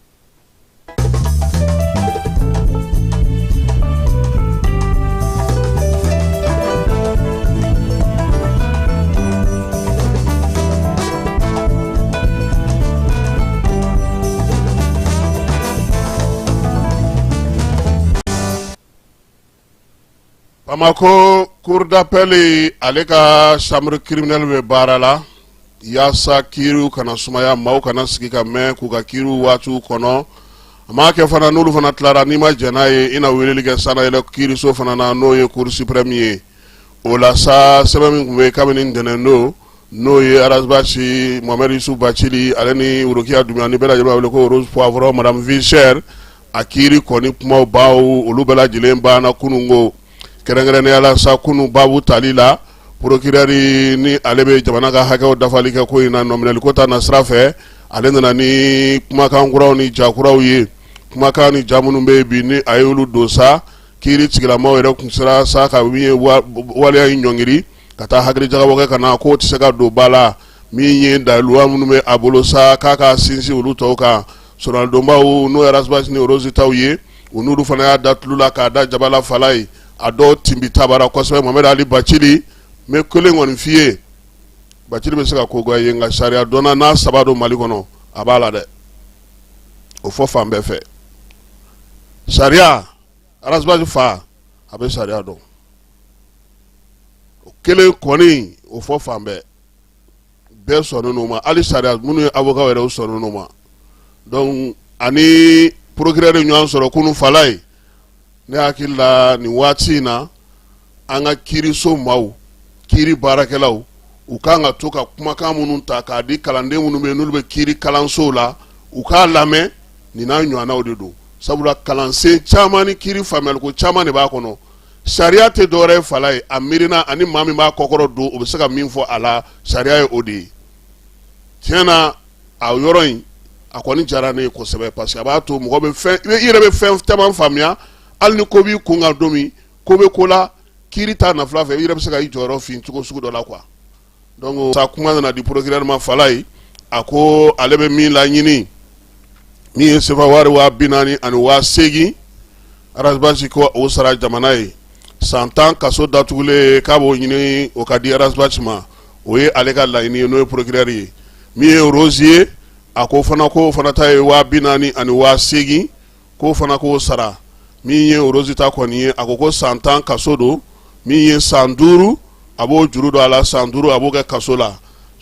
Bamakɔ cour d'appel, ale ka chambre criminelle bɛ baara la yaasa kiiriw kana sumaya, maaw kana sigi ka mɛn k'u ka kiiriw waatiw kɔnɔ. A m'a kɛ fana, n'olu fana tilara, n'i ma jɛn n'a ye, i na weleli kɛ sannayɛlɛ kiiriso fana na, n'o ye cour suprême ye. O la sa, sɛbɛn min tun bɛ yen kabini ntɛnɛn don. N'o ye Ras Bath Mohamed Youssouf Bathily, ale ni Worokiya Dunbiya, ni bɛɛ lajɛlen b'a wele ko Rose Poivron, Madame Vie Chère. A kiiri kɔni kumaw baw, olu bɛɛ lajɛlen banna kununko. Kɛrɛnkɛrɛnnenya la sa, kunun baabu tali la, procureur ni ale bɛ jamana ka hakɛw dafali kɛ ko in na, nɔminɛli ko ta na sira fɛ, ale nana ni kumakan kuraw ni ja kuraw ye. Kumakan ni ja minnu bɛ yen bi, ni a y'olu don sa, kiiri tigilamaw yɛrɛ kun sera sa ka min ye waleya in ɲɔngiri ka taa hakili jagabɔ kɛ ka na k'o tɛ se ka don ba la. Min ye daluwa minnu bɛ a bolo sa, k'a ka sinsin olu tɔw kan. Soronadonbaw, n'o ye Ras Bath ni Rose taw ye, u n'olu fana y'a da tulu la k'a da jaba la fala ye. A dɔw tinbi tabara kosɛbɛ. Mohamed Ali Bathily, n bɛ kelen kɔni f'i ye, Bathily bɛ se ka ko goya ye, nka sariya dɔnna n'a saba don Mali kɔnɔ, a b'a la dɛ. O fɔ fan bɛɛ fɛ, sariya, Ras Bath fa, a bɛ sariya dɔn. O kelen kɔni, o fɔ fan bɛɛ, bɛɛ sɔnnen o ma. Hali sariya minnu ye avocat yɛrɛ, o sɔnnen o ma. Donc ani procureur ɲɔgɔn sɔrɔ kunun fala ye. Ne hakili la, nin waati in na, an ka kiiriso maaw, kiiri baarakɛlaw, u kan ka to ka kumakan minnu ta k'a di kalanden minnu bɛ yen, n'olu bɛ kiiri kalansow la, u k'a lamɛn. Nin n'a ɲɔgɔnnaw de don, sabula kalansen caman ni kiiri faamuyaliko caman de b'a kɔnɔ. Sariya tɛ dɔwɛrɛ ye fala ye, a miirina ani maa min b'a kɔkɔrɔ don, o bɛ se ka min fɔ a la, sariya ye o de ye. Tiɲɛ na, a yɔrɔ in a kɔni diyara ne ye kosɛbɛ, parce que a b'a to mɔgɔ bɛ fɛn, i yɛrɛ bɛ fɛn caman faamuya. Hali ni ko b'i kun kan don min, ko bɛ ko la, kiiri ta nafila fɛ, i yɛrɛ bɛ se ka i jɔyɔrɔ fin cogo sugu dɔ la quoi. Donc sa, kuma nana di procureur ma fala ye. A ko ale bɛ min laɲini, min ye sefa wari 40,000, Ras Bath ko o sara jamana ye. San 10 kaso datugulen, k'a b'o ɲini, o ka di Ras Bath ma. O ye ale ka laɲini ye, n'o ye procureur ye. Min ye Rose ye, a ko fana ko fana ta ye 40,000, k'o fana k'o sara. Min ye Rose ta kɔni ye, a ko ko san 10 kaso don. Min ye san 5, a b'o juru don a la, san 5 a b'o kɛ kaso la.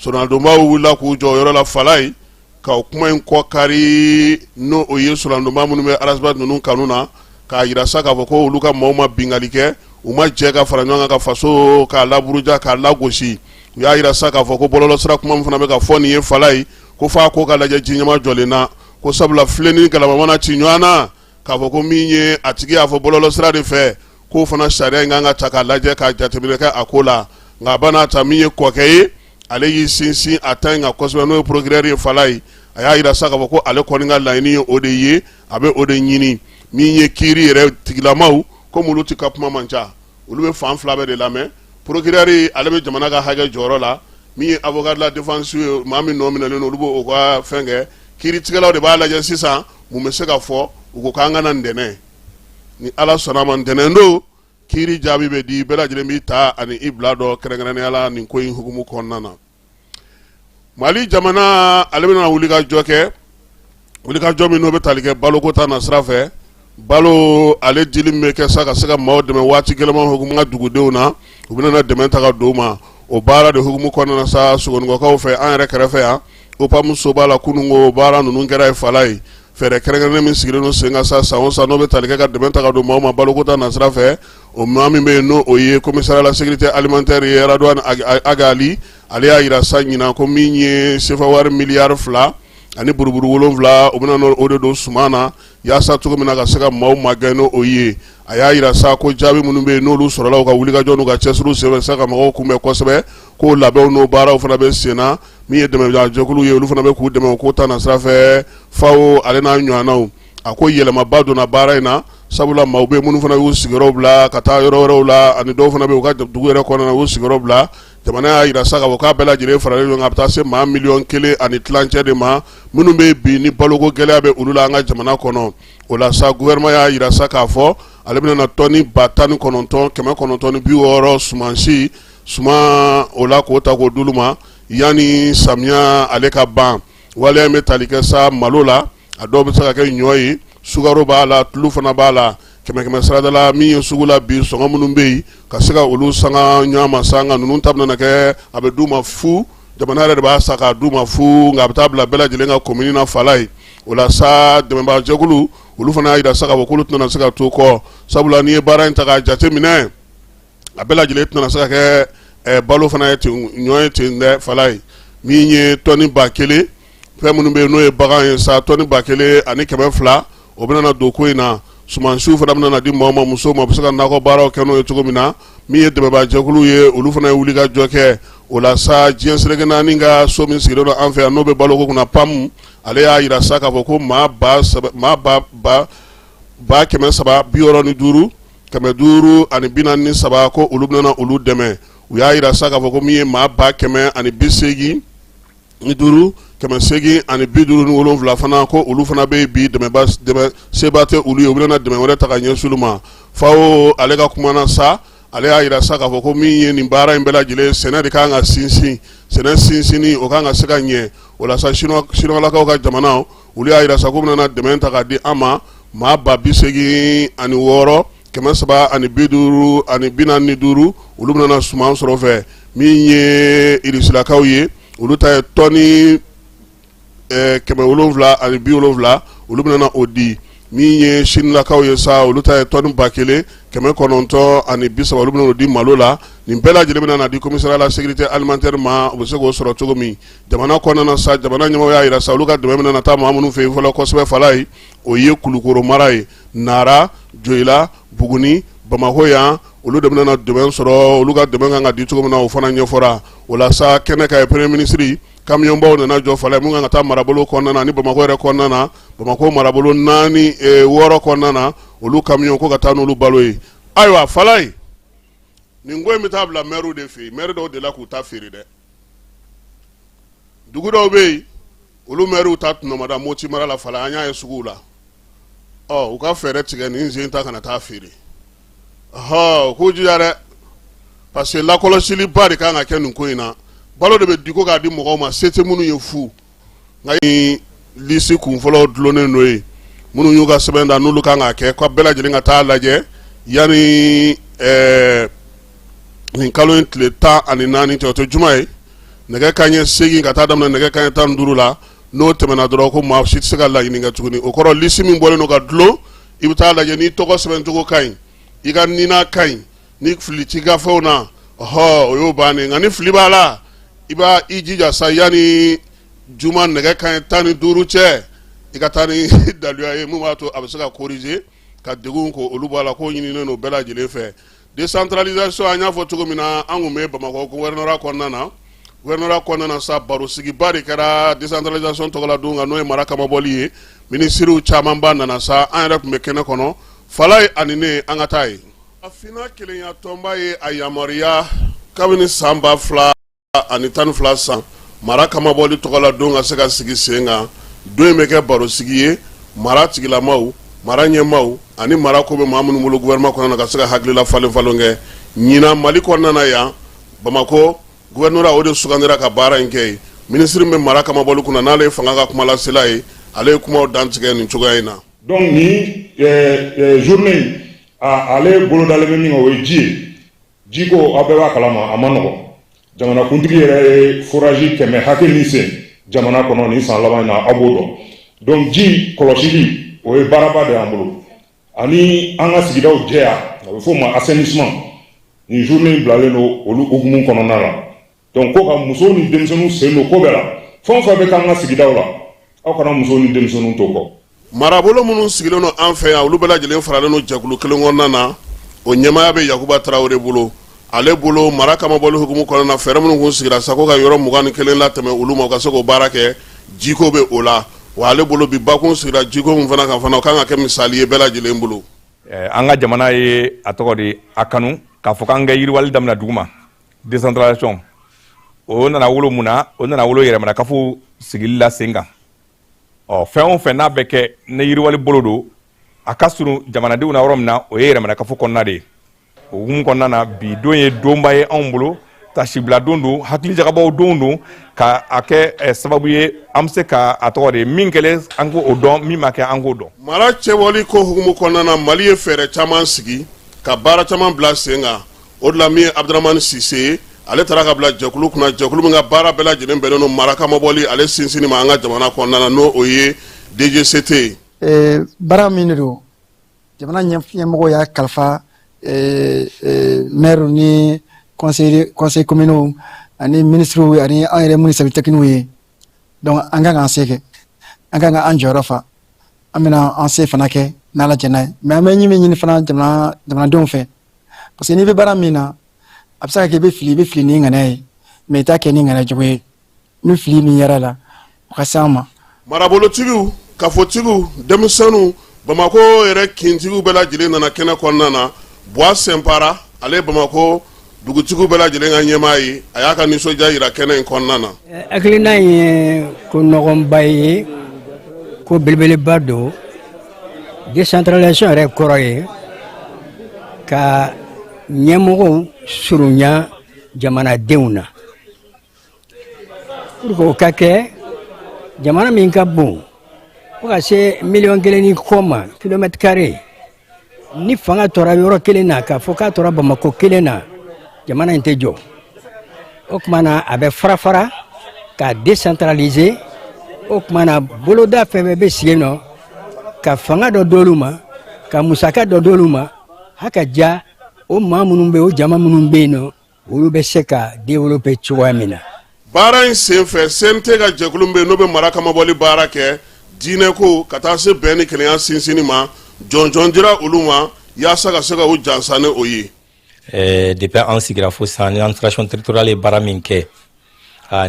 Soronadonbaw wulila k'u jɔ o yɔrɔ la fala ye, ka o kuma in kɔ kari, n'o o ye soronadonba minnu bɛ Ras Bath ninnu kanu na, k'a jira sa k'a fɔ ko olu ka maaw ma binkanni kɛ, u ma jɛ ka fara ɲɔgɔn kan ka faso k'a laburuja, k'a lagosi. U y'a jira sa k'a fɔ ko bɔlɔlɔsira kuma min fana bɛ ka fɔ nin ye fala ye, ko f'a ko ka lajɛ ji ɲɛma jɔlen na, ko sabula filen ni galama mana ci ɲɔgɔn na, k'a fɔ ko min ye a tigi y'a fɔ bɔlɔlɔsira de fɛ, k'o fana sariya in kan ka ta k'a lajɛ, ka jateminɛ kɛ a ko la. Nka a bana ta, min ye kɔkɛ ye, ale y'i sinsin a ta in kan kosɛbɛ, n'o ye procureur ye fala ye. A y'a jira sa k'a fɔ ko ale kɔni ka laɲini ye o de ye, a bɛ o de ɲini. Min ye kiiri yɛrɛ tigilamaw, komi olu tɛ ka kuma man ca, olu bɛ fan fila bɛɛ de lamɛn. Procureur, ale bɛ jamana ka hakɛ jɔyɔrɔ la. Min ye avocat de la défense ye, maa min nɔ minɛlen don, olu b'o ka fɛn kɛ. Kiiritigɛlaw de b'a lajɛ sisan mun bɛ se ka fɔ. U ko k'an ka na ntɛnɛn, ni Ala sɔnna ma, ntɛnɛn don kiiri jaabi bɛ di, bɛɛ lajɛlen b'i ta ani i bila dɔn, kɛrɛnkɛrɛnnenya la nin ko in hukumu kɔnɔna na. Mali jamana, ale bɛna wulikajɔ kɛ, wulikajɔ min n'o bɛ tali kɛ baloko ta na sira fɛ. Balo ale dili min bɛ kɛ sa ka se ka maaw dɛmɛ waati gɛlɛman hukumu ka dugudenw na, u bɛna dɛmɛ ta ka don u ma. O baara de hukumu kɔnɔna na sa, Sogonikɔkaw fɛ, an yɛrɛ kɛrɛfɛ yan, OPAM soba la, kununko baara ninnu kɛra ye fala ye. Fɛɛrɛ kɛrɛnkɛrɛnnen min sigilen don sen kan sa san o san, n'o bɛ tali kɛ ka dɛmɛ ta ka don maaw ma baloko ta nasira fɛ, o maa min bɛ yen, n'o o ye commissaire à la sécurité alimentaire ye, Radouane Ag Aly, ale y'a jira sa ɲinan ko min ye sefa wari miliyari 2 ani buruburu 7, u bɛna o de don suman na, yaasa cogo min na ka se ka maaw magɛn n'o ye. A y'a jira sa ko jaabi minnu bɛ yen, n'olu sɔrɔla u ka wulikajɔ n'u ka cɛsiriw senfɛ sa ka mɔgɔw kunbɛn kosɛbɛ, k'o labɛnw n'o baaraw fana bɛ sen na. Min ye dɛmɛjɛkulu ye, olu fana bɛ k'u dɛmɛ o ko ta nasira fɛ, FAO ale n'a ɲɔgɔnnaw. A ko yɛlɛmaba donna baara in na, sabula maaw bɛ minnu fana y'u sigiyɔrɔw bila ka taa yɔrɔ wɛrɛw la, ani dɔw fana bɛ u ka dugu yɛrɛ kɔnɔna na, u y'u sigiyɔrɔ bila. Jamana y'a jira sa k'a fɔ k'a bɛɛ lajɛlen faralen ɲɔgɔn kan, a bɛ taa se maa 1.5 miliyɔn de ma, minnu bɛ bi ni baloko gɛlɛya bɛ olu la an ka jamana kɔnɔ. O la sa, gouvernement y'a jira sa k'a fɔ ale bɛna na tɔni 19,960 sumansi suman o la, k'o ta k'o d'olu ma yanni samiya ale ka ban. Waleya in bɛ tali kɛ sa malo la, a dɔw bɛ se ka kɛ ɲɔ ye, sukaro b'a la, tulu fana b'a la. Kɛmɛ kɛmɛ sarada la, min ye sugu la bi sɔngɔ minnu bɛ yen, ka se ka olu sanga ɲɔgɔn ma sa. Nka ninnu ta bɛna kɛ, a bɛ d'u ma fu, jamana yɛrɛ de b'a san k'a d'u ma fu, nka a bɛ taa bila bɛɛ lajɛlen ka komini na fala ye. O la sa, dɛmɛbaajɛkulu olu fana y'a jira sa k'a fɔ k'olu tɛna se ka to kɔ, sabula n'i ye baara in ta k'a jate minɛ, a bɛɛ lajɛlen tɛna se ka kɛ Balo fana ye ten ɲɔ ye ten dɛ Falaye. Min ye tɔni 1000, fɛn minnu bɛ yen n'o ye bagan ye sa, tɔni 1200, o bɛna don ko in na. Sumansiw fana bɛna di maaw ma, musow ma, u bɛ se ka nakɔ baaraw kɛ n'o ye cogo min na. Min ye dɛmɛbaajɛkulu ye, olu fana ye wulikajɔ kɛ o la sa. Diɲɛ seleke naani ka so min sigilen don an fɛ yan, n'o bɛ baloko kunna, PAM, ale y'a jira sa k'a fɔ ko maa ba maa ba ba ba 365 543, ko olu bɛna olu dɛmɛ. U y'a jira sa k'a fɔ ko min ye maa 185 857 fana, ko olu fana bɛ bi dɛmɛ seba tɛ olu ye, u bɛna dɛmɛ wɛrɛ ta ka ɲɛsin olu ma. FAO ale ka kuma na sa, ale y'a jira sa k'a fɔ ko min ye nin baara in bɛɛ lajɛlen, sɛnɛ de kan ka sinsin, sɛnɛ sinsinni o kan ka se ka ɲɛ. O la sa, Sinɔlakaw ka jamana, olu y'a jira sa k'u bɛna dɛmɛ ta k'a di an ma, maa 86 350 ani 45, olu bɛna suman sɔrɔ fɛ. Min ye Irisilakaw ye, olu ta ye tɔni 770, olu bɛna o di. Min ye Sinilakaw ye sa, olu ta ye tɔni 1930, olu bɛna o di malo la. Nin bɛɛ lajɛlen bɛna na di commissariat la sécurité alimentaire ma, u bɛ se k'o sɔrɔ cogo min jamana kɔnɔna sa. Jamana ɲɛmɔgɔ y'a jira sa, olu ka dɛmɛ bɛna taa maa minnu fɛ yen fɔlɔ kosɛbɛ Falaye, o ye Kulukoro mara ye, Nara, Joyila, Buguni, Bamakɔ yan, olu de bɛna dɛmɛ sɔrɔ. Olu ka dɛmɛ kan ka di cogo min na, o fana ɲɛfɔra o la sa kɛnɛ kan. Premier ministre kamiyɔnbaw nana jɔ Falaye, mun kan ka taa marabolo kɔnɔna na ni Bamakɔ yɛrɛ kɔnɔna na, Bamakɔ marabolo naani wɔɔrɔ kɔnɔna na, olu kamiyɔn ko ka taa n'olu balo ye. Ayiwa Falaye, nin ko in bɛ taa bila mɛriw de fɛ yen. Mɛri dɔw delila k'u ta feere dɛ. Dugu dɔw bɛ yen, olu mɛriw ta tɔnɔmada Moti mara la Falaye, an y'a ye suguw la. Ɔ, u ka fɛɛrɛ tigɛ nin sen ta kana taa feere. Ɔhɔ, k'u jija dɛ, parce que lakɔlɔsiliba de kan ka kɛ nin ko in na. Balo de bɛ di ko k'a di mɔgɔw ma, se tɛ minnu ye fu. Nka ni lisi kunfɔlɔ dulonnen n'o ye, minnu y'u ka sɛbɛn da, n'olu kan k'a kɛ, ka bɛɛ lajɛlen ka taa lajɛ yanni nin kalo in tile 14 cɛ, o tɛ juma ye, nɛgɛ kanɲɛ 8 ka taa daminɛ nɛgɛ kanɲɛ 15 la. N'o tɛmɛna dɔrɔn, ko maa si tɛ se ka laɲini kɛ tuguni. O kɔrɔ, lisi min bɔlen don ka dulon, i bɛ taa lajɛ n'i tɔgɔ sɛbɛncogo ka ɲi, i ka NINA ka ɲi, ni fili t'i ka fɛnw na, ɔhɔ, o y'o bannen. Nka ni fili b'a la, i b'a i jija sa, yanni juma nɛgɛ kanɲɛ 15 cɛ, i ka taa ni daluya ye mun b'a to a bɛ se ka corriger, ka degun ko olu bɔ a la. K'o ɲininen don bɛɛ lajɛlen fɛ. Décentralisation, an y'a fɔ cogo min na, an tun bɛ Bamakɔ gouvernorat kɔnɔna na. Gouvernorat kɔnɔna na sa, barosigiba de kɛra décentralisation tɔgɔla don kan, n'o ye mara kamabɔli ye. Minisiriw camanba nana sa, an yɛrɛ tun bɛ kɛnɛ kɔnɔ, Falaye ani ne, an ka taa yen. Farafinna kelenya tɔnba ye a yamaruya kabini san 2012 san, mara kamabɔli tɔgɔla don ka se ka sigi sen kan. Don in bɛ kɛ barosigi ye, mara tigilamaw, mara ɲɛmaaw ani mara ko bɛ maa minnu bolo gouvernement kɔnɔna na, ka se ka hakilila falen falen kɛ. Ɲinan, Mali kɔnɔna na yan, Bamakɔ gouvernorat, o de sugandira ka baara in kɛ yen. Minisiri min bɛ mara kamabɔli kunna, n'ale ye fanga ka kumalasela ye, ale ye kumaw dantigɛ nin cogoya in na. Donc ni journée ale bolodalen bɛ min kan, o ye ji ye. Jiko, aw bɛɛ b'a kalama, a ma nɔgɔn. Jamanakuntigi yɛrɛ ye forage 100 hakɛ min sen jamana kɔnɔ nin san laban in na, aw b'o dɔn. Donc ji kɔlɔsili, o ye baaraba de y'an bolo, ani an ka sigidaw jɛya, a bɛ f'o ma assainissement. Nin journée in bilalen don olu hukumu kɔnɔna la. Donc ko ka musow ni denmisɛnninw sen don ko bɛɛ la, fɛn o fɛn bɛ k'an ka sigidaw la, aw kana musow ni denmisɛnninw to kɔ. Marabolo minnu sigilen don an fɛ yan, olu bɛɛ lajɛlen faralen don jɛkulu kelen kɔnɔna na, o ɲɛmaaya bɛ Yakuba Tarawele bolo. Ale bolo, mara kamabɔli hukumu kɔnɔna na, fɛɛrɛ minnu kun sigira sa ko ka yɔrɔ 21 latɛmɛ olu ma, u ka se k'o baara kɛ, jiko bɛ o la wa. Ale bolo, bi bakun sigira jiko min fana kan fana, o kan ka kɛ misali ye bɛɛ lajɛlen bolo. An ka jamana ye a tɔgɔ di, a kanu k'a fɔ k'an ka yiriwali daminɛ dugu ma, décentralisation. O nana wolo mun na? O nana wolo yɛrɛmarakafo sigili la sen kan. Ɔ, fɛn o fɛn n'a bɛ kɛ ni yiriwali bolo don, a ka surun jamanadenw na yɔrɔ min na, o ye yɛrɛmarakafo kɔnɔna de ye. O hukumu kɔnɔna na, bi don ye donba ye anw bolo, tasibila don don, hakilijagabɔw don don, ka a kɛ sababu ye an bɛ se ka a tɔgɔ de min kɛlen, an k'o dɔn, min ma kɛ, an k'o dɔn. Mara cɛbɔli ko hukumu kɔnɔna na, Mali ye fɛɛrɛ caman sigi ka baara caman bila sen kan. O de la, min ye Abdramani Sise ye, ale taara ka bila jɛkulu kunna, jɛkulu min ka baara bɛɛ lajɛlen bɛnnen don mara kamabɔli ale sinsinni ma an ka jamana kɔnɔna na, n'o o ye DGCT ye. Baara min de don, jamana ɲɛmɔgɔ y'a kalifa maire ni conseil. Conseil communaux ani ministres ani an yɛrɛ minnu ye service technique ye. Donc an kan k'an se kɛ, an kan ka an jɔyɔrɔ fa. An bɛna an se fana kɛ n'Ala jɛnna ye. Mais an bɛ min ɲini fana jamanadenw fɛ, parce que n'i bɛ baara min na, a bɛ se ka kɛ i bɛ fili, i bɛ fili ni ŋaniya ye, mais i t'a kɛ ni ŋaniya jugu ye. Ni fili min yɛrɛ la, o ka se an ma. Marabolotigiw, kafotigiw, denmisɛnninw, Bamakɔ yɛrɛ kintigiw bɛɛ lajɛlen nana kɛnɛ kɔnɔna na. Buwa Sɛnpara, ale ye Bamakɔ dugutigiw bɛɛ lajɛlen ka ɲɛmaa ye, a y'a ka nisɔndiya jira kɛnɛ in kɔnɔna na. Hakilina ye ko nɔgɔnba ye, ko belebeleba don. Décentralisation yɛrɛ kɔrɔ ye ka ɲɛmɔgɔw surunya jamanadenw na. Pour que o ka kɛ, jamana min ka bon fo ka se miliyɔn 1 ni kɔ ma kilomètre carré, ni fanga tora yɔrɔ kelen na, k'a fɔ k'a tora Bamakɔ kelen na, jamana in tɛ jɔ. O tuma na, a bɛ fara fara k'a décentraliser. O tuma na, boloda fɛn fɛn bɛ sigi nɔ, ka fanga dɔ d'olu ma, ka musaka dɔ d'olu ma, haka ja o maa minnu bɛ, o jama minnu bɛ yen nɔ, olu bɛ se ka développer cogoya min na. Baara in senfɛ, CNT ka jɛkulu bɛ yen, n'o bɛ mara kamabɔli baara kɛ, diinɛko ka taa se bɛn ni kelenya sinsinni ma, jɔnjɔn dira olu ma yaasa ka se ka u jansa ni o ye. Depuis an sigira fo sisan ni administration territoriale ye baara min kɛ,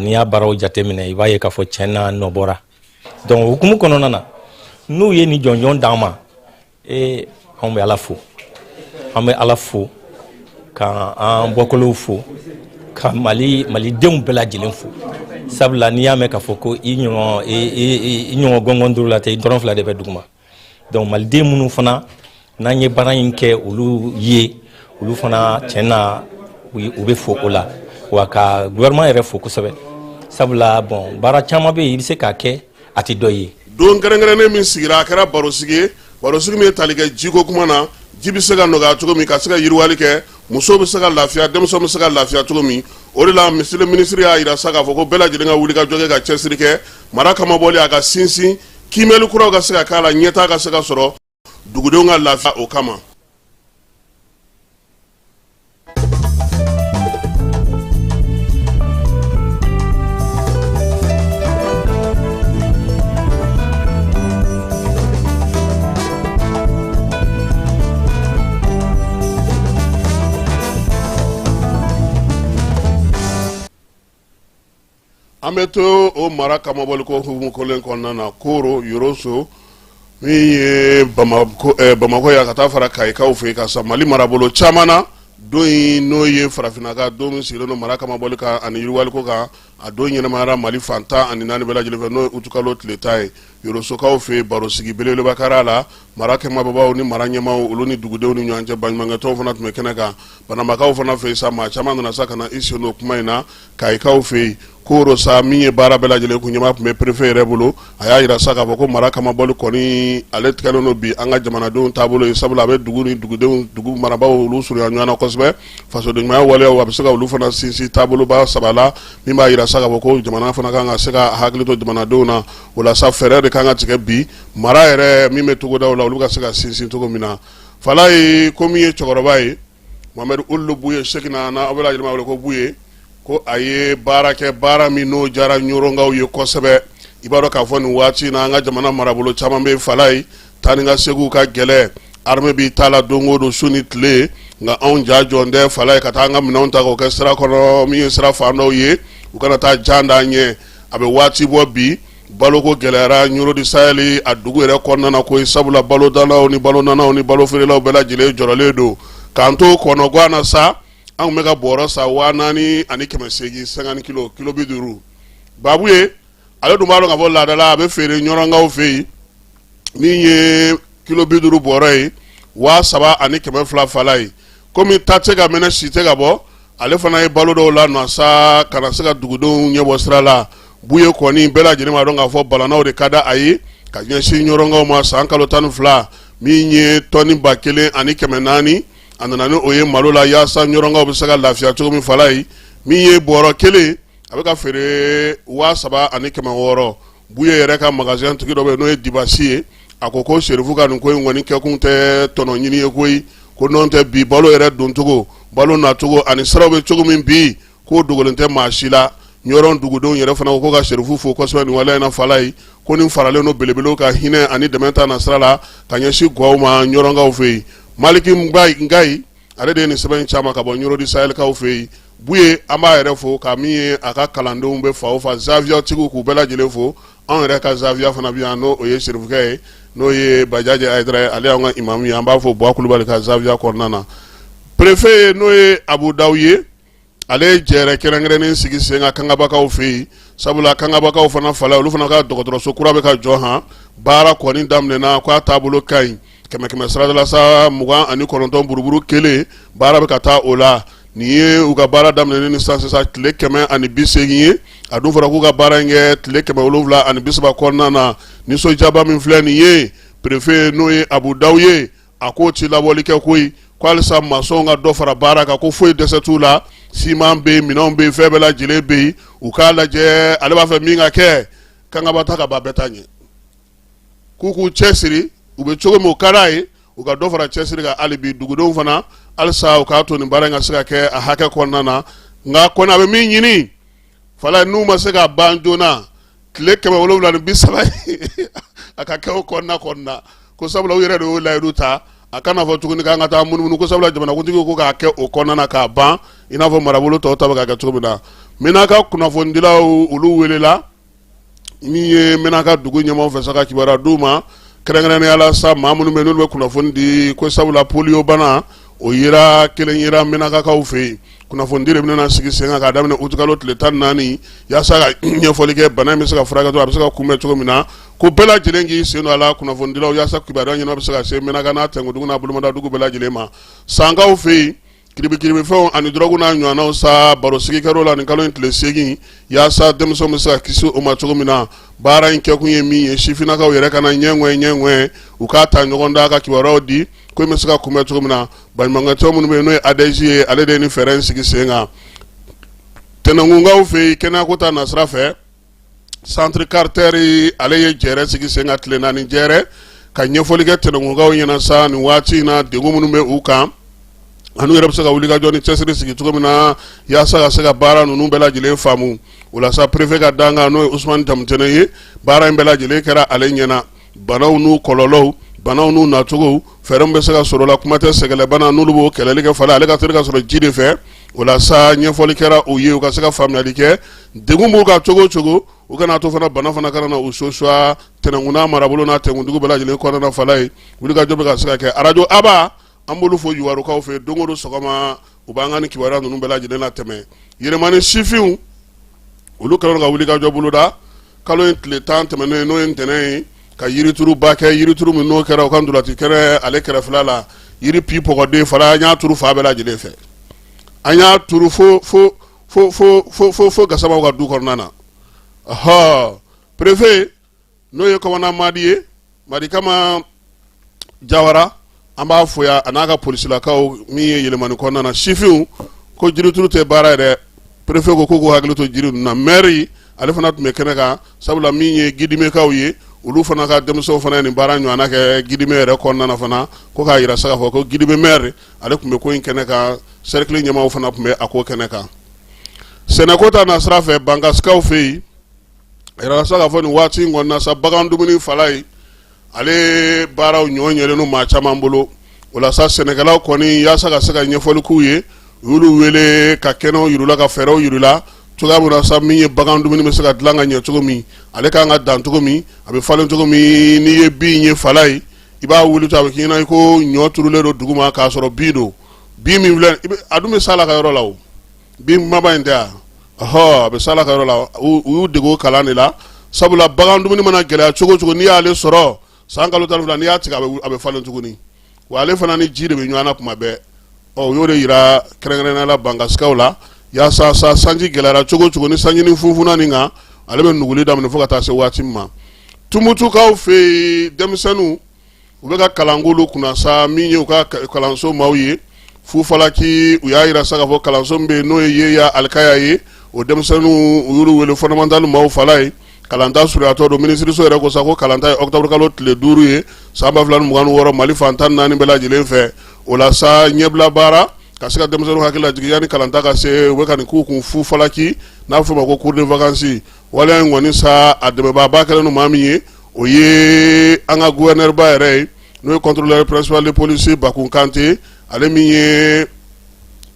n'i y'a baaraw jateminɛ, i b'a ye k'a fɔ tiɲɛ na, nɔ bɔra. Donc hukumu kɔnɔna na, n'u ye nin jɔnjɔn d'an ma, anw bɛ Ala fo, an bɛ Ala fo, ka an bɔkolow fo, ka Mali malidenw bɛɛ lajɛlen fo, sabula n'i y'a mɛn k'a fɔ ko i ɲɔgɔn gɔngɔn duuru la tɛ, i dɔrɔn fila de bɛ duguma. Donc maliden minnu fana n'an ye baara in kɛ olu ye, olu fana, tiɲɛ na, u bɛ fo o la. Wa ka gouvernement yɛrɛ fo kosɛbɛ, sabula bon, baara caman bɛ yen, i bɛ se k'a kɛ, a tɛ dɔ ye. Don kɛrɛnkɛrɛnnen min sigira, a kɛra barosigi ye, barosigi min ye tali kɛ jiko kuma na, ji bɛ se ka nɔgɔya cogo min, ka se ka yiriwali kɛ, musow bɛ se ka lafiya, denmisɛnw bɛ se ka lafiya cogo min. O de la, monsieur le ministre y'a jira sa k'a fɔ ko bɛɛ lajɛlen ka wuli ka jɔ kɛ, ka cɛsiri kɛ, mara kamabɔli a ka sinsin, kiimɛli kuraw ka se ka k'a la, ɲɛtaa ka se ka sɔrɔ, dugudenw ka lafiya o kama. An bɛ to o mara kamabɔliko hukumu kelen kɔnɔna na. Koro Yoroso, min ye Bamakɔ ye, ka taa fara Kayikaw fɛ ka sa Mali marabolo caman na, don in, n'o ye farafinna ka don min sigilen don mara kamabɔli kan ani yiriwaliko kan, a don ɲɛnamayara Mali fan 14 bɛɛ lajɛlen fɛ, n'o ye utukalo tile 10 ye. Yorosokaw fɛ, barosigi belebeleba kɛra a la. Mara kɛmabagaw ni mara ɲɛmaaw, olu ni dugudenw ni ɲɔgɔn cɛ, baɲumankɛtɔnw fana tun bɛ kɛnɛ kan. Banambakaw fana fɛ sa, maa caman nana sa ka na i sen don kuma in na. Kayikaw fɛ yen, Koro sa, min ye baara bɛɛ lajɛlen kun ɲɛmaa tun bɛ préfet yɛrɛ bolo, a y'a jira sa k'a fɔ ko mara kamabɔli kɔni, ale kɛlen don bi an ka jamanadenw taabolo ye, sabula a bɛ dugu ni dugudenw, dugu marabaaw, olu surunya ɲɔgɔn na kosɛbɛ. Fasodenɲumanya waleyaw, a bɛ se ka olu fana sinsin taaboloba saba la, min b'a jira sa k'a fɔ ko jamana fana kan ka se ka hakili to jamanadenw na. O la sa, fɛɛrɛ de kan ka tigɛ bi mara yɛrɛ min bɛ togodaw la, olu ka se ka sinsin cogo min na. Falaye ko min ye cɛkɔrɔba ye, Mohamed Ould Bouye Cheickna, n'a aw bɛɛ lajɛlen b'a wele ko Buye, ko a ye baara kɛ, baara min n'o diyara ɲɔrɔnkaw ye kosɛbɛ. I b'a dɔn k'a fɔ nin waati in na, an ka jamana marabolo caman bɛ, Falaye, taa ni ka seginw ka gɛlɛn, armée b'i ta la don o don, su ni tile. Nka anw ja jɔn tɛ, Falaye, ka taa an ka minɛnw ta k'o kɛ sira kɔnɔ, min ye sira fan dɔw ye, u kana taa jan d'an ɲɛ. A bɛ waati bɔ bi, baloko gɛlɛyara Ɲɔrɔ du Sahel a dugu yɛrɛ kɔnɔna na koyi, sabula balodannaw ni balonanaw ni balofeerelaw bɛɛ lajɛlen jɔrɔlen don. K'an to kɔnɔgan na sa, an tun bɛ ka bɔrɔ san 4800, 50 kilo, kilo 50. Babu ye, ale dun b'a dɔn k'a fɔ laadala a bɛ feere ɲɔrɔnkaw fɛ yen, min ye kilo 50 bɔrɔ ye, 3200. Falaye, komi ta tɛ ka mɛnɛ, si tɛ ka bɔ, ale fana ye balo dɔw la nɔ sa, ka na se ka dugudenw ɲɛbɔ sira la. Buye kɔni, bɛɛ lajɛlen b'a dɔn k'a fɔ balanaw de ka di a ye ka ɲɛsin ɲɔrɔnkaw ma. San kalo 12, min ye tɔni 1400, a nana ni o ye malo la, yaasa ɲɔrɔnkaw bɛ se ka lafiya cogo min. Falaye, min ye bɔrɔ kelen, a bɛ ka feere 3600. Buye yɛrɛ ka magasin tigi dɔ bɛ yen, n'o ye Dibasi ye, a ko ko Serifu ka nin ko in kɔni kɛkun tɛ tɔnɔ ɲini ye koyi. Ko n'o tɛ bi balo yɛrɛ doncogo, balo nacogo ani siraw bɛ cogo min bi, k'o dogolen tɛ maa si la. Ɲɔrɔn dugudenw yɛrɛ fana ko ka serifu fo kosɛbɛ nin waleya in na Falaye, ko nin faralen don belebelew ka hinɛ ani dɛmɛ ta na sira la ka ɲɛsin gaw ma ɲɔrɔnkaw fɛ yen. Maliki Ngayi, ale de ye nin sɛbɛn in caman ka bɔ Ɲɔrɔ du Sahelkaw fɛ yen. Buye, an b'a yɛrɛ fo ka min ye a ka kalandenw bɛ fa o fa zaviyatigiw k'u bɛɛ lajɛlen fo. Anw yɛrɛ ka zaviya fana bɛ yan, n'o ye serifukɛ ye, n'o ye Bajaji Hayidara ye, ale y'an ka imamu ye. An b'a fo Buwa Kulubali ka zaviya kɔnɔna na. Préfet n'o ye Abu Dawu ye, ale ye jɛrɛ kɛrɛnkɛrɛnnen sigi sen kan Kangabakaw fɛ yen, sabula Kangabakaw fana Falaye, olu fana ka dɔgɔtɔrɔso kura bɛ ka jɔ han. Baara kɔni daminɛna, k'a taabolo ka ɲi kɛmɛ kɛmɛ sarada la sa 29 buruburu kelen, baara bɛ ka taa o la. Nin ye u ka baara daminɛnen ni sisan sisan tile 180 ye. A dun fɔra k'u ka baara in kɛ tile 730 kɔnɔna na. Nisɔndiyaba min filɛ nin ye, préfet n'o ye Abu Dawu ye, a k'o ti labɔli kɛ koyi, ko halisa masɔnw ka dɔ fara baara kan, ko foyi dɛsɛ t'u la, siman bɛ yen, minɛnw bɛ yen, fɛn bɛɛ lajɛlen bɛ yen. U k'a lajɛ, ale b'a fɛ min ka kɛ Kangaba ta ka ban bɛɛ ta ɲɛ, k'u k'u cɛsiri u bɛ cogo min o ka d'a ye, u ka dɔ fara cɛsiri kan hali bi. Dugudenw fana halisa u k'a to nin baara in ka se ka kɛ a hakɛ kɔnɔna na. Nka kɔni a bɛ min ɲini Falaye, n'u ma se ka ban joona tile 730 a ka kɛ o kɔnɔna, ko sabula u yɛrɛ de y'o layidu ta. A kana fɔ tuguni k'an ka taa munumunu, ko sabula jamanakuntigi ko k'a kɛ o kɔnɔna k'a ban, i n'a fɔ marabolo tɔw ta bɛ ka kɛ cogo min na. Menaka kunnafonidilaw, olu welela min ye Menaka dugu ɲɛmaaw fɛ sa ka kibaruya d'u ma, kɛrɛnkɛrɛnnenya la sa maa minnu bɛ n'olu bɛ kunnafoni di, ko sabula polio bana o yera kelen yera Menakakaw fɛ yen. Kunnafonidi de bɛna sigi sen kan k'a daminɛ utikalo tile 14, yaasa ka ɲɛfɔli kɛ bana in bɛ se ka furakɛ cogo, a bɛ se ka kunbɛn cogo min na, ko bɛɛ lajɛlen k'i sen don a la, kunnafonidilaw, yaasa kibaruya ɲɛnama bɛ se ka se Menaka n'a tɛnkudugu n'a bolomadadugu bɛɛ lajɛlen ma. Sankaw fɛ yen, kiribikiribifɛnw ani dɔrɔgu n'a ɲɔgɔnnaw sa, barosigi kɛr'o la nin kalo in tile 8, yaasa denmisɛnw bɛ se ka kisi o ma cogo min na. Baara in kɛkun ye min ye, sifinnakaw yɛrɛ kana ɲɛŋɛ ɲɛŋɛ, u k'a ta ɲɔgɔn da ka kibaruyaw di ko in bɛ se ka kunbɛn cogo min na. Baɲumankɛtɔn minnu bɛ yen n'o ye ADEJ ye, ale de ye nin fɛɛrɛ in sigi sen kan. Tɛnɛnkunkaw fɛ yen, kɛnɛyako ta nasira fɛ, Centre Carter, ale ye jɛrɛ sigi sen kan tile 4 jɛrɛ ka ɲɛfɔli kɛ tɛnɛnkunkaw ɲɛna sa nin waati in na, degun minnu bɛ u kan ani u yɛrɛ bɛ se ka wulikajɔ ni cɛsiri sigi cogo min na yaasa ka se ka baara ninnu bɛɛ lajɛlen faamu. O la sa, préfet ka dankan n'o ye Usumani Jamutɛnɛ ye, baara in bɛɛ lajɛlen kɛra ale ɲɛna, banaw n'u kɔlɔlɔw, banaw n'u nacogo, fɛɛrɛ min bɛ se ka sɔrɔ la, kuma tɛ sɛgɛlɛbana n'olu b'o kɛlɛli kɛ Falaye, ale ka teli ka sɔrɔ ji de fɛ. O la sa, ɲɛfɔli kɛra u ye, u ka se ka faamuyali kɛ degun b'u kan cogo o cogo, u kana to fana bana fana kana na u sosuwa. Tɛnɛnkun n'a marabolo n'a tɛnkundugu bɛɛ lajɛlen kɔnɔna na, Falaye, wulikajɔ bɛ ka se ka kɛ. Arajo Aba, an b'olu fo Yuwarukaw fɛ, don o don sɔgɔma u b'an ka nin kibaruya ninnu bɛɛ lajɛlen latɛmɛ. Yɛlɛmani sifinw, olu kɛlen ka wulikajɔ boloda kalo in tile 10 tɛmɛnen, n'o ye ntɛnɛn ye, ka yirituruba kɛ, yirituru min n'o kɛra u ka ntolaci kɛnɛ ale kɛrɛfɛla la, yiri pi pɔgɔden Falaye, an y'a turu fan bɛɛ lajɛlen fɛ, an y'a turu fo fo fo fo fo fo fo Gasamaw ka du kɔnɔna na. Ɔhɔ, préfet n'o ye commandant Madi ye, Madi Kama Jawara, an b'a fo yan, a n'a ka polisilakaw min ye Yɛlɛmani kɔnɔna na. Sifinw ko jirituru tɛ baara yɛrɛ, préfet ko k'u hakili to jiri ninnu na. Maire, ale fana tun bɛ kɛnɛ kan, sabula min ye Gidimekaw ye, olu fana ka denmisɛnw fana ye nin baara ɲɔgɔnna kɛ Gidime yɛrɛ kɔnɔna na fana, ko k'a jira sa k'a fɔ ko Gidime maire, ale tun bɛ ko in kɛnɛ kan, cercle ɲɛmaaw fana tun bɛ a ko kɛnɛ kan. Sɛnɛko ta nasira fɛ, Bankasikaw fɛ yen, a yirala sa k'a fɔ nin waati in kɔnɔna sa, bagan dumuni Falaye, ale baaraw ɲɔ ɲɛlen don maa caman bolo. O la sa, sɛnɛkɛlaw kɔni, yaasa ka se ka ɲɛfɔli k'u ye, u y'olu wele ka kɛnɛw yir'u la, ka fɛɛrɛw yir'u la cogoya min na sa min ye bagan dumuni bɛ se ka dilan ka ɲɛ cogo min, ale kan ka dan cogo min, a bɛ falen cogo min. N'i ye bin ye Falaye, i b'a wuli to a bɛ k'i ɲɛna i ko ɲɔ turulen don duguma, k'a sɔrɔ bin don. Bin min filɛ, a dun bɛ s'a la ka yɔrɔ la, o bin kumaba in tɛ yan. Ɔhɔ, a bɛ s'a la ka yɔrɔ la. U y'u dege o kalan de la, sabula bagan dumuni mana gɛlɛya cogo o cogo, n'i y'ale sɔrɔ san kalo 12, n'i y'a tigɛ, a bɛ falen tuguni. Wa ale fana ni ji de bɛ ɲɔgɔn na kuma bɛɛ. Ɔ, u y'o de yira kɛrɛnkɛrɛnnenya la Bankasikaw la, yaasa sa sanji gɛlɛyara cogo o cogo, ni sanjinin funfunna nin kan, ale bɛ nuguli daminɛ fo ka taa se waati min ma. Tumutukaw fɛ yen, denmisɛnninw u bɛ ka kalan k'olu kunna sa, min ye u ka kalanso maaw ye Fufalaki, u y'a yira sa k'a fɔ kalanso min bɛ yen n'o ye Yeya Alikaya ye, o denmisɛnninw u y'olu wele fondamental maaw Falaye, kalanta surunyatɔ don. Minisiriso yɛrɛ ko sa ko kalanta ye octobre kalo tile 5 ye san 2026, Mali fan 14 bɛɛ lajɛlen fɛ. O la sa, ɲɛbila baara ka se ka denmisɛnninw hakili lajigin yanni kalanta ka se, u bɛ ka nin k'u kun fu falaki n'a bɛ f'o ma ko cours de vacances. Waleya in kɔni sa, a dɛmɛbaaba kɛlen don maa min ye, o ye an ka gouverneur ba yɛrɛ ye, n'o ye contrôleur principal de police Bakun Kante, ale min ye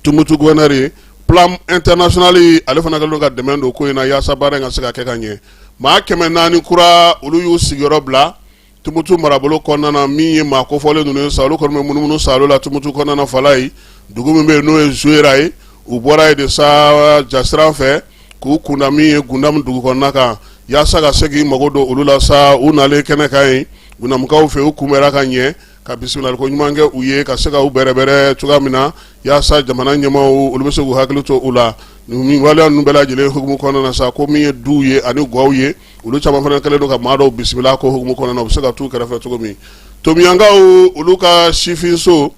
Tumutu gouverneur ye. Plan international ale fana kɛlen don ka dɛmɛ don ko in na yaasa baara in ka se ka kɛ ka ɲɛ. Maa 400 kura, olu y'u sigiyɔrɔ bila Tumutu marabolo kɔnɔna na. Min ye maa kofɔlen ninnu ye sa, olu kɔni bɛ munumunu saalo la Tumutu kɔnɔna na. Falayi dugu min bɛ yen, n'o ye Zuwera ye, u bɔra yen de sa jasiran fɛ k'u kunda min ye Gundamu dugu kɔnɔna kan yaasa ka se k'i mago don olu la sa. U nalen kɛnɛ kan yen Gundamukaw fɛ, u kunbɛra ka ɲɛ ka bisimilaliko ɲuman kɛ u ye, ka se ka u bɛrɛbɛrɛ cogoya min na yaasa jamana ɲɛmaaw olu bɛ se k'u hakili to u la. Nin waleya ninnu bɛɛ lajɛlen hukumu kɔnɔna na sa, ko min ye duw ye ani gaw ye, olu caman fana kɛlen don ka maa dɔw bisimila ko hukumu kɔnɔna na, u bɛ se ka t'u kɛrɛfɛ cogo min. Tomiyankaw olu ka sifinso,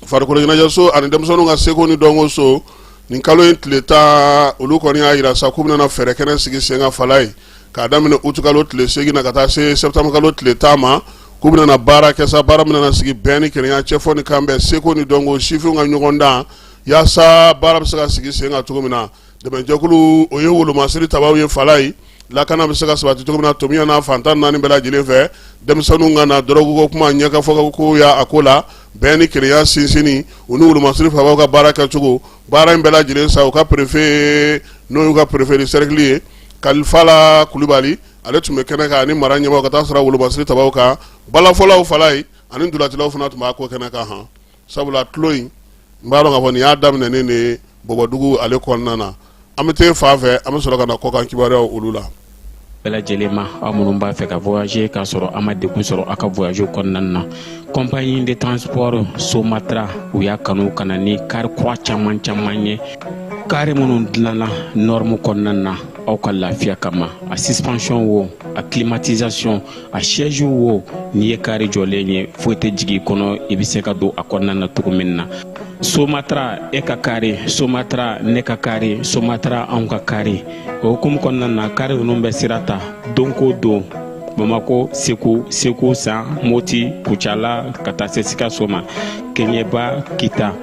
farikolo ɲɛnajɛso ani denmisɛnninw ka seko ni dɔnko so, nin kalo in tile 10, olu kɔni y'a jira sa k'u bɛna fɛɛrɛ kɛnɛ sigi sen kan Falayi, k'a daminɛ utikalo tile 8 na ka taa se sɛtanburukalo tile 10 ma, k'u bɛna baara kɛ sa, baara min bɛna sigi bɛn ni kelenya, cɛfɔ ni kanbɛn, seko ni dɔnko, sifinw ka ɲɔgɔndan, yaasa baara bɛ se ka sigi sen kan cogo min na. Dɛmɛjɛkulu, o ye wolomasiri tabaw ye Falayi, lakana bɛ se ka sabati cogo min na Tomiya n'a fan 14 bɛɛ lajɛlen fɛ, denmisɛnninw ka na dɔrɔguko kuma ɲɛkafɔ ko ya a ko la, bɛn ni kelenya sinsinni, u ni wolomasiri fabaw ka baara kɛcogo, baara in bɛɛ lajɛlen sa, u ka préfet, n'o y'u ka préfet de cercle ye, Kalifala Kulubali, ale tun bɛ kɛnɛ kan ani mara ɲɛmaaw, ka taa sɔrɔ wolomasiri tabaw kan, balafɔlaw Falayi ani ntolacilaw fana tun b'a ko kɛnɛ kan han. Sabula tulon in, n b'a dɔn k'a fɔ nin y'a daminɛnen de ye Bɔbɔdugu ale kɔnɔna na. An bɛ taa fan fɛ, an bɛ sɔrɔ ka na kɔkan kibaruyaw olu la. Bɛɛ lajɛlen ma, aw minnu b'a fɛ ka voyager k'a sɔrɔ a ma degun sɔrɔ aw ka voyage kɔnɔna na, compagnie de transport Somatra, u y'a kanu ka na ni kari kura caman caman ye, kari minnu dilanna norme kɔnɔna na aw ka lafiya kama. A suspension wo, a climatisation, a siège wo, n'i ye kari jɔlen ye, foyi tɛ jigin i kɔnɔ, i bɛ se ka don a kɔnɔna na cogo min na. Somatra, e ka kari Somatra, ne ka kari Somatra, anw ka kari. O hukumu kɔnɔna na, kari ninnu bɛ sira ta don ko don Bamako, Segu, Segu San, Moti, Kucala, ka taa se Sikaso ma, Keɲeba, Kita.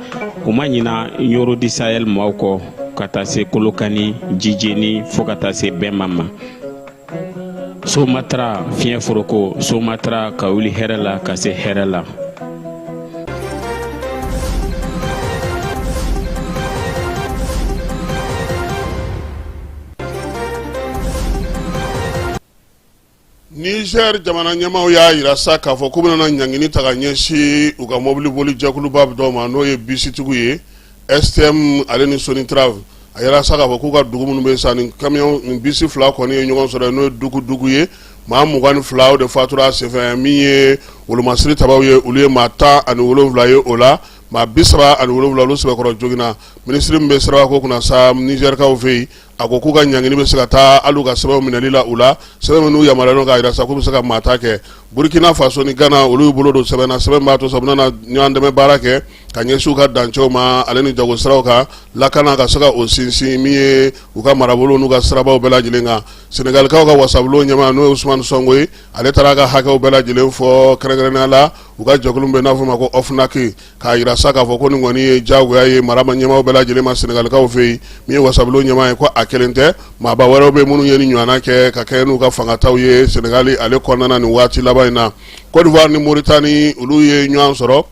U ma ɲina Ɲoro du Sahel maaw kɔ, ka taa se Kolokani, Jijeni, fo ka taa se Bɛnba ma. Somatra fiɲɛ foroko, Somatra ka wuli hɛrɛ la ka se hɛrɛ la. Niger jamana ɲɛmaaw y'a jira sa k'a fɔ k'u bɛna ɲangini ta ka ɲɛsin u ka mɔbiliboli jɛkuluba dɔw ma, n'o ye bisitigiw ye, STM ale ni Sonitrave. A yira sa k'a fɔ k'u ka dugu minnu bɛ sa, ni camion ni bisi fila kɔni ye ɲɔgɔn sɔrɔ, n'o ye dugu dugu ye, maa 22 o de fatura a senfɛ. Min ye wolomasiri tabaw ye, olu ye maa 17 ye o la, maa 37 olu sɛbɛkɔrɔ joginna. Minisiri min bɛ sirabako kunna sa Nizɛrikaw fɛ yen, a ko k'u ka ɲangini bɛ se ka taa hali u ka sɛbɛnw minɛli la u la, sɛbɛn minnu yamaruyalen k'a jira sa k'u bɛ se ka maa ta kɛ. Burukina Faso ni Gana, olu y'u bolo don sɛbɛn na, sɛbɛn b'a to sa u bɛna ɲɔgɔn dɛmɛ baara kɛ ka ɲɛsin u ka dancɛw ma ale ni jago siraw kan, lakana ka se ka o sinsin min ye u ka marabolo n'u ka sirabaw bɛɛ lajɛlen kan. Senegalikaw ka wasabulon ɲɛmaa, n'o ye Usumani Sɔnko ye, ale taara a ka hakɛw bɛɛ lajɛlen fɔ, kɛrɛnkɛrɛnnenya la u ka jɛkulu bɛ n'a fɔ ma ko OFNAC, k'a jira sa k'a fɔ ko nin kɔni ye diyagoya ye mara ɲɛmaaw bɛɛ lajɛlen ma Senegalikaw fɛ yen. Min ye wasabulon ɲɛmaa ye, ko a kelen tɛ, maaba wɛrɛw bɛ minnu ye nin ɲɔgɔnna kɛ ka kɛɲɛ n'u ka fangataw ye Senegali ale kɔnɔna nin waati laban in na. Côte d'Ivoire ni Mauritanie, olu ye ɲɔgɔn sɔrɔ.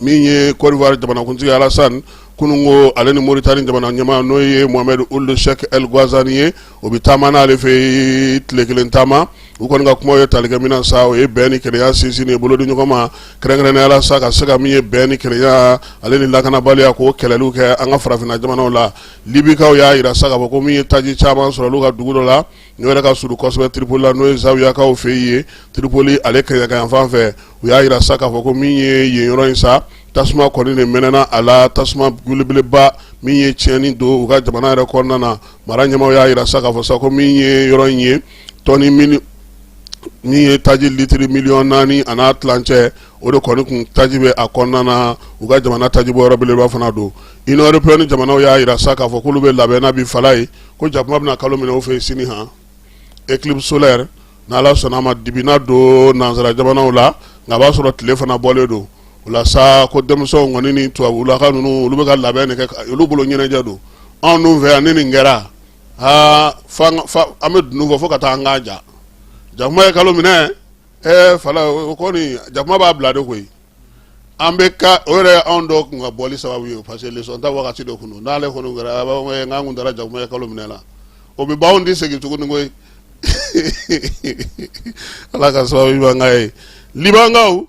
Min ye Côte d'Ivoire jamanakuntigi Alassane kununko, ale ni Mauritanie jamana ɲɛmaa, n'o ye Mohamed Ould Cheikh El Ghazouani ye, o bɛ taama n'ale fɛ yen, tile kelen taama. U kɔni ka kuma ye tali kɛ min na sa, o ye bɛn ni kelenya sinsinni ye, bolo di ɲɔgɔn ma, kɛrɛnkɛrɛnnenya la sa ka se ka min ye bɛn ni kelenya ale ni lakanabaliya k'o kɛlɛliw kɛ an ka farafinna jamanaw la. Libikaw y'a jira sa k'a fɔ ko min ye taji caman sɔrɔ olu ka dugu dɔ la, n'o yɛrɛ ka surun kosɛbɛ Tripoli la, n'o ye Zawiyakaw fɛ yen, Tripoli ale kɛɲɛkayanfan fɛ. U y'a jira sa k'a fɔ ko min ye yen yɔrɔ in sa, tasuma kɔni de mɛnɛna a la, tasuma belebeleba min ye tiɲɛni don u ka jamana yɛrɛ kɔnɔna na. Mara ɲɛmaaw y'a jira sa k'a fɔ sa ko min ye yɔrɔ in ye, tɔni min ye taji litiri 4.5 miliyɔn, o de kɔni kun taji bɛ a kɔnɔna na. U ka jamana taji bɔ yɔrɔ belebeleba fana don. Union européenne jamanaw y'a jira sa k'a fɔ k'olu bɛ labɛn na bi Falayi, ko jakuma bɛna kalo minɛ u fɛ yen sini han, éclipse solaire. N'Ala sɔnna a ma, dibi na don nansara jamanaw la, nka a b'a sɔrɔ tile fana bɔlen don. O la sa ko denmisɛnw kɔni ni tubabulaka ninnu, olu bɛ ka labɛn de kɛ, olu bolo ɲɛnajɛ don. Anw dun fɛ yan, ni nin kɛra, aa, an bɛ dunun fɔ fo ka taa an k'a ja. Jakuma ye kalo minɛ, ɛɛ fala, o kɔni jakuma b'a bila de koyi. An bɛ ka o yɛrɛ anw dɔw kun ka bɔli sababu ye, parce que leçon ta wagati dɔ kun don. N'ale kɔni kɛra, a b'a fɔ k'an kun taara jakuma ye kalo minɛ la, o bɛ ban, anw tɛ segin tuguni koyi. Ala ka sababu ɲuman k'an ye. Libankaw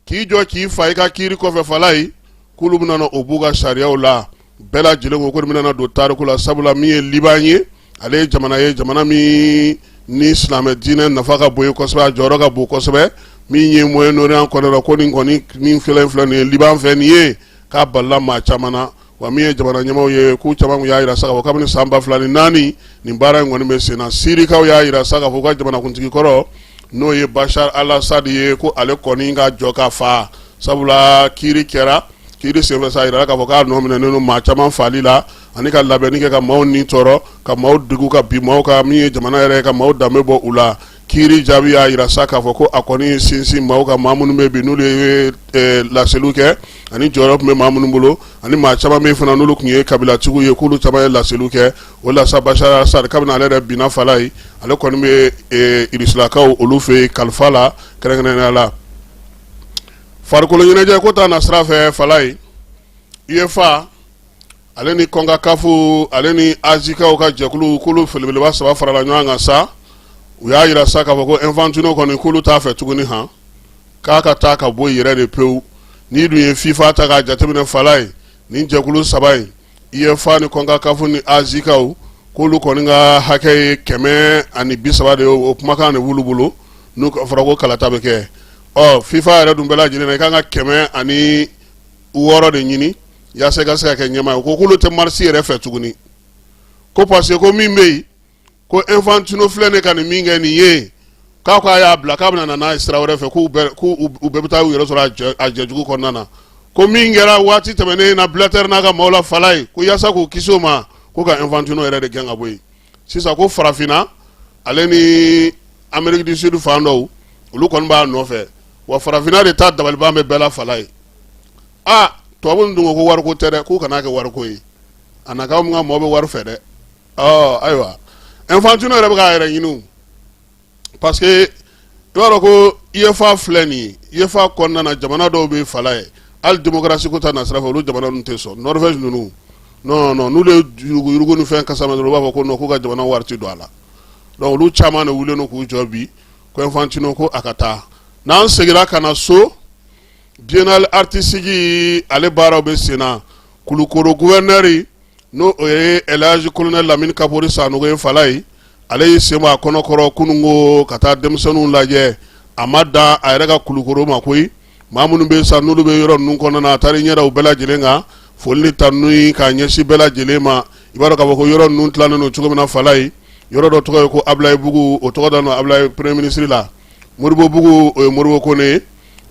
k'i jɔ k'i fa i ka kiiri kɔfɛ, Falayi, k'olu bɛna o b'u ka sariyaw la. Bɛɛ lajɛlen ko ko nin bɛna don tariku la, sabula min ye Liban ye, ale ye jamana ye, jamana min ni silamɛ diinɛ nafa ka bon ye kosɛbɛ, a jɔyɔrɔ ka bon kosɛbɛ. Min ye Moyen-Orient kɔnɔ la, ko nin kɔni min filɛ filɛ nin ye Liban fɛ nin ye, k'a balila maa caman na. Wa min ye jamana ɲɛmaaw ye, k'u caman y'a jira sa k'a fɔ kabini san 2004, nin baara in kɔni bɛ sen na. Sirikaw y'a jira sa k'a fɔ u ka jamanakuntigi kɔrɔ, n'o ye Bashar al-Assad ye, ko ale kɔni ka jɔ ka fa, sabula kiiri kɛra. Kiiri senfɛ sa, a jirala k'a fɔ k'a nɔ minɛnen don maa caman faali la, ani ka labɛnni kɛ ka maaw ni tɔɔrɔ, ka maaw degun, ka bin maaw kan, min ye jamana yɛrɛ ye, ka maaw danbe bɔ u la. Kiiri jaabi y'a jira sa k'a fɔ ko a kɔni ye sinsin maaw ka, maa minnu bɛ bi n'olu ye laseliw kɛ, ani jɔyɔrɔ tun bɛ maa minnu bolo, ani maa caman bɛ fana n'olu tun ye kabilatigiw ye, k'olu caman ye laseliw kɛ. O la sa, Bashar al-Assad, kabini ale yɛrɛ binna Falayi, ale kɔni bɛ irisilakaw olu fɛ yen kalifa la kɛrɛnkɛrɛnnenya la. Farikolo ɲɛnajɛ ko ta na sira fɛ, Falayi, UEFA ale ni CONCACAF ale ni Azikaw ka jɛkulu, k'olu belebeleba saba farala ɲɔgɔn kan sa. U y'a jira sa k'a fɔ ko Infantino kɔni, k'olu t'a fɛ tuguni han, k'a ka taa ka bɔ yɛrɛ de pewu. N'i dun ye FIFA ta k'a jateminɛ, Falayi, nin jɛkulu saba in, UEFA ni CONCACAF ni Azikaw, k'olu kɔni ka hakɛ ye 130 de ye. O kumakan de b'olu bolo n'u fɔra ko kalata bɛ kɛ. Ɔ FIFA yɛrɛ dun bɛɛ lajɛlen na, i kan ka 106 de ɲini yaasa i ka se ka kɛ ɲɛmaa ye. Ko k'olu tɛ marisi yɛrɛ fɛ tuguni, ko parce que ko min bɛ yen, ko Infantino filɛ nin ka nin min kɛ nin ye, k'a ko a y'a bila k'a bɛna na n'a ye sira wɛrɛ fɛ, k'u bɛɛ bɛ taa u yɛrɛ sɔrɔ a jɛjugu kɔnɔna na. Ko min kɛra waati tɛmɛnen na Blatter n'a ka maaw la, Falayi, ko yaasa k'u kisi o ma, ko ka Infantino yɛrɛ de gɛn ka bɔ yen. Sisan ko farafinna ale ni Amérique du Sud fan dɔw, olu kɔni b'a nɔfɛ. Wa farafinna de ta dabaliban bɛ bɛɛ la, Falayi. Aa, tubabu dun ko ko wariko tɛ dɛ, k'u kana kɛ wariko ye. A na k'anw ka mɔgɔ bɛ wari fɛ dɛ. Ɔ ayiwa, Infantino yɛrɛ bɛ k'a yɛrɛ ɲini, parce que i b'a dɔn ko UEFA filɛ nin ye, UEFA kɔnɔna na jamana dɔw bɛ, Falayi, hali démocratie ko ta nasira fɛ, olu jamana ninnu tɛ sɔn. Norvège ninnu, non non, n'olu ye yuruguyurugu ni fɛn kasa mɛn dɔrɔn, u b'a fɔ ko non, k'u ka jamana wari tɛ don a la. Donc olu caman de wulilen don k'u jɔ bi ko Infantino ko a ka taa. N'an seginna ka na so, biennale artistique ale baaraw bɛ sen na. Kulukoro gouverneur, n'o o ye Elhaji Colonel Lamine Kabore Sanogo ye, Falayi, ale y'i sen bɔ a kɔnɔkɔrɔ kununko ka taa denmisɛnninw lajɛ. A ma dan a yɛrɛ ka Kulukoro ma koyi, maa minnu bɛ sa n'olu bɛ yɔrɔ ninnu kɔnɔna na, a taara i ɲɛ da u bɛɛ lajɛlen kan, foli ni tanuni k'a ɲɛsin bɛɛ lajɛlen ma. I b'a dɔn k'a fɔ ko yɔrɔ ninnu tilannen don cogo min na, Falayi, yɔrɔ dɔ tɔgɔ ye ko Abulayi Bugu, o tɔgɔ dalen don Abulayi premier ministre la. Moribo Bugu, o ye Moribo Kone ye.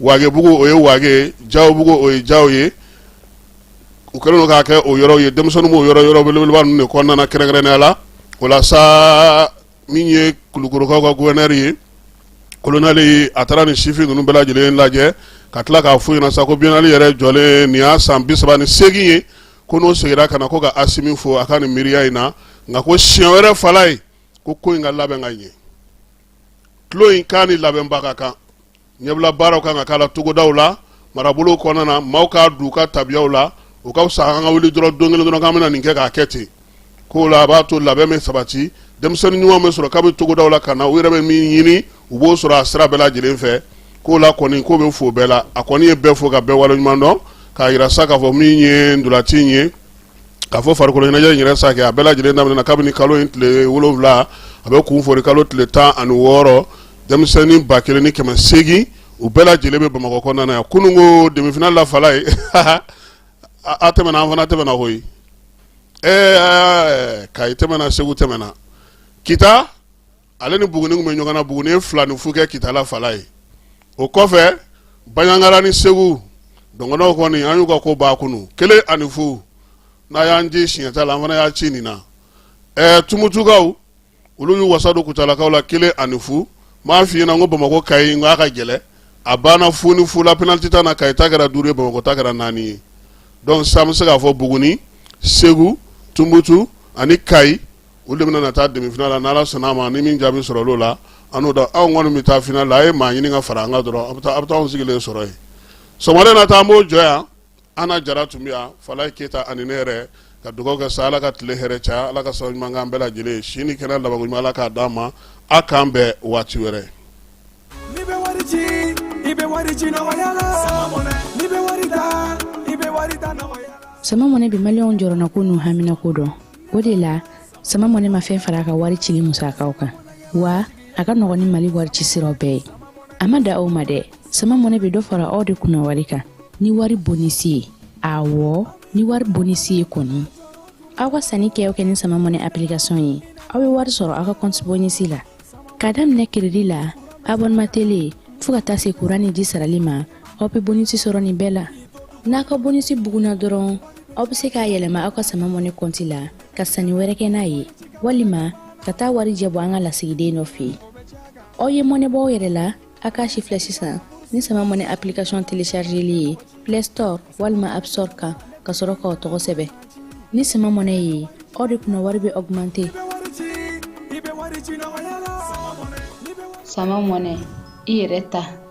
Wagebugu, o ye Wage. Jawbugu, o ye Jaw ye. U kɛlen don k'a kɛ o yɔrɔ ye, denmisɛnninw b'o yɔrɔ yɔrɔ belebeleba ninnu de kɔnɔna na kɛrɛnkɛrɛnnenya la. O la sa, min ye Kulukorokaw ka gouverneur ye, colonel, a taara nin sifin ninnu bɛɛ lajɛlen lajɛ, ka tila k'a f'u ɲɛna sa ko biennale yɛrɛ jɔlen nin y'a san 38 ye, ko n'o seginna ka na, ko ka Asimi fo a ka nin miiriya in na. Nka ko siɲɛ wɛrɛ, Falayi, ko ko in ka labɛn ka ɲɛ, tulon in k'a ni labɛnba ka kan, ɲɛbila baaraw kan ka k'a la togodaw la, marabolow kɔnɔna na, maaw k'a don u ka tabiyaw la. O ka fisa an ka wuli dɔrɔn don kelen dɔrɔn k'an bɛna nin kɛ k'a kɛ ten. K'o la a b'a to labɛn bɛ sabati, denmisɛnnin ɲuman bɛ sɔrɔ kabi togodaw la ka na, u yɛrɛ bɛ min ɲini, u b'o sɔrɔ a sira bɛɛ lajɛlen fɛ. K'o la kɔni, k'o bɛ fo bɛɛ la. A kɔni ye bɛɛ fo ka bɛɛ waleɲuman dɔn, k'a jira sa k'a fɔ min ye ntolaci in ye, k'a fɔ farikolo ɲɛnajɛ in yɛrɛ sa kɛ, a bɛɛ lajɛlen daminɛna kabini kalo in tile 7, a bɛ kun fori kalo tile 16. Denmisɛnnin 1800, u bɛɛ lajɛlen bɛ Bamakɔ kɔnɔna na yan. Kunun ko demi-finale la, Falayi, a tɛmɛna, an fana tɛmɛna koyi. Ɛɛ, Kayi tɛmɛna, Segu tɛmɛna, Kita ale ni Buguni tun bɛ ɲɔgɔn na. Buguni ye 2-0 kɛ Kita la, Falayi. O kɔfɛ, Banjagara ni Segu dɔgɔnɔw kɔni, an y'u ka ko ban kunun 1-0. N'a y'an ci siɲɛ ta la, an fana y'a ci nin na. Ɛɛ, Tumutukaw, olu y'u wasa don Kucalakaw la 1-0. M'a f'i ɲɛna ko Bamakɔ Kayi, n k'a ka gɛlɛn. A banna 0-0 la penalty ta na. Kayi ta kɛra 5 ye, Bamakɔ ta kɛra 4 ye. Donc sisan an bɛ se k'a fɔ Buguni, Segu, Tumutu ani Kayi, olu de bɛna na taa demi-finale la. N'Ala sɔnna a ma, ni min jaabi sɔrɔ l'o la, an n'o da. Anw kɔni bɛ taa finale la. A ye maa ɲini ka fara an kan dɔrɔn, a bɛ taa anw sigilen sɔrɔ yen. Sɔgɔmada in na ta, an b'o jɔ yan. Ana Jara tun bɛ yan, Falaye Keyita ani ne yɛrɛ, ka dugawu kɛ sa, Ala ka tile hɛrɛ caya, Ala ka sababu ɲuman k'an bɛɛ lajɛlen ye, si ni kɛnɛya labanko ɲuman, Ala k'a d'an ma. A k'an bɛn waati wɛrɛ. N'i bɛ wari ci, i bɛ wari ci nɔgɔya la. N'i bɛ wari ta, i bɛ wari ta nɔgɔya la. Sama Mɔnɛ bɛ maliyɛnw jɔrɔnako n'u haminako dɔn. O de la, Sama Mɔnɛ ma fɛn fara a ka wari cili musakaw kan, wa a ka nɔgɔn ni Mali wari ci siraw bɛɛ ye. A ma da aw ma dɛ, Sama Mɔnɛ bɛ dɔ fara aw de kunna wari kan ni wari bonisi ye. Awɔ, ni wari bonisi ye kɔni. Aw ka sanni kɛ o kɛ ni Sama Mɔnɛ application ye, aw bɛ wari sɔrɔ aw ka compte bonisi la. K'a daminɛ crédit la, abonnement télé, fo ka taa se kuran ni ji sarali ma, aw bɛ bonisi sɔrɔ nin bɛɛ la. N'a ka bonisi bugunna dɔrɔn, aw bɛ se k'a yɛlɛma aw ka Sama Mɔnɛ kɔnti la ka sanni wɛrɛ kɛ n'a ye, walima ka taa wari jɛ bɔ an ka lasigiden dɔ fɛ yen. Aw ye mɔnɛ bɔ aw yɛrɛ la, a k'a si filɛ sisan ni Sama Mɔnɛ application téléchargeli ye Play Store walima App Store kan, ka sɔrɔ k'aw tɔgɔ sɛbɛn. Ni Sama Mɔnɛ ye, aw de kunna wari bɛ augmenter. Sama Mɔnɛ, i yɛrɛ ta.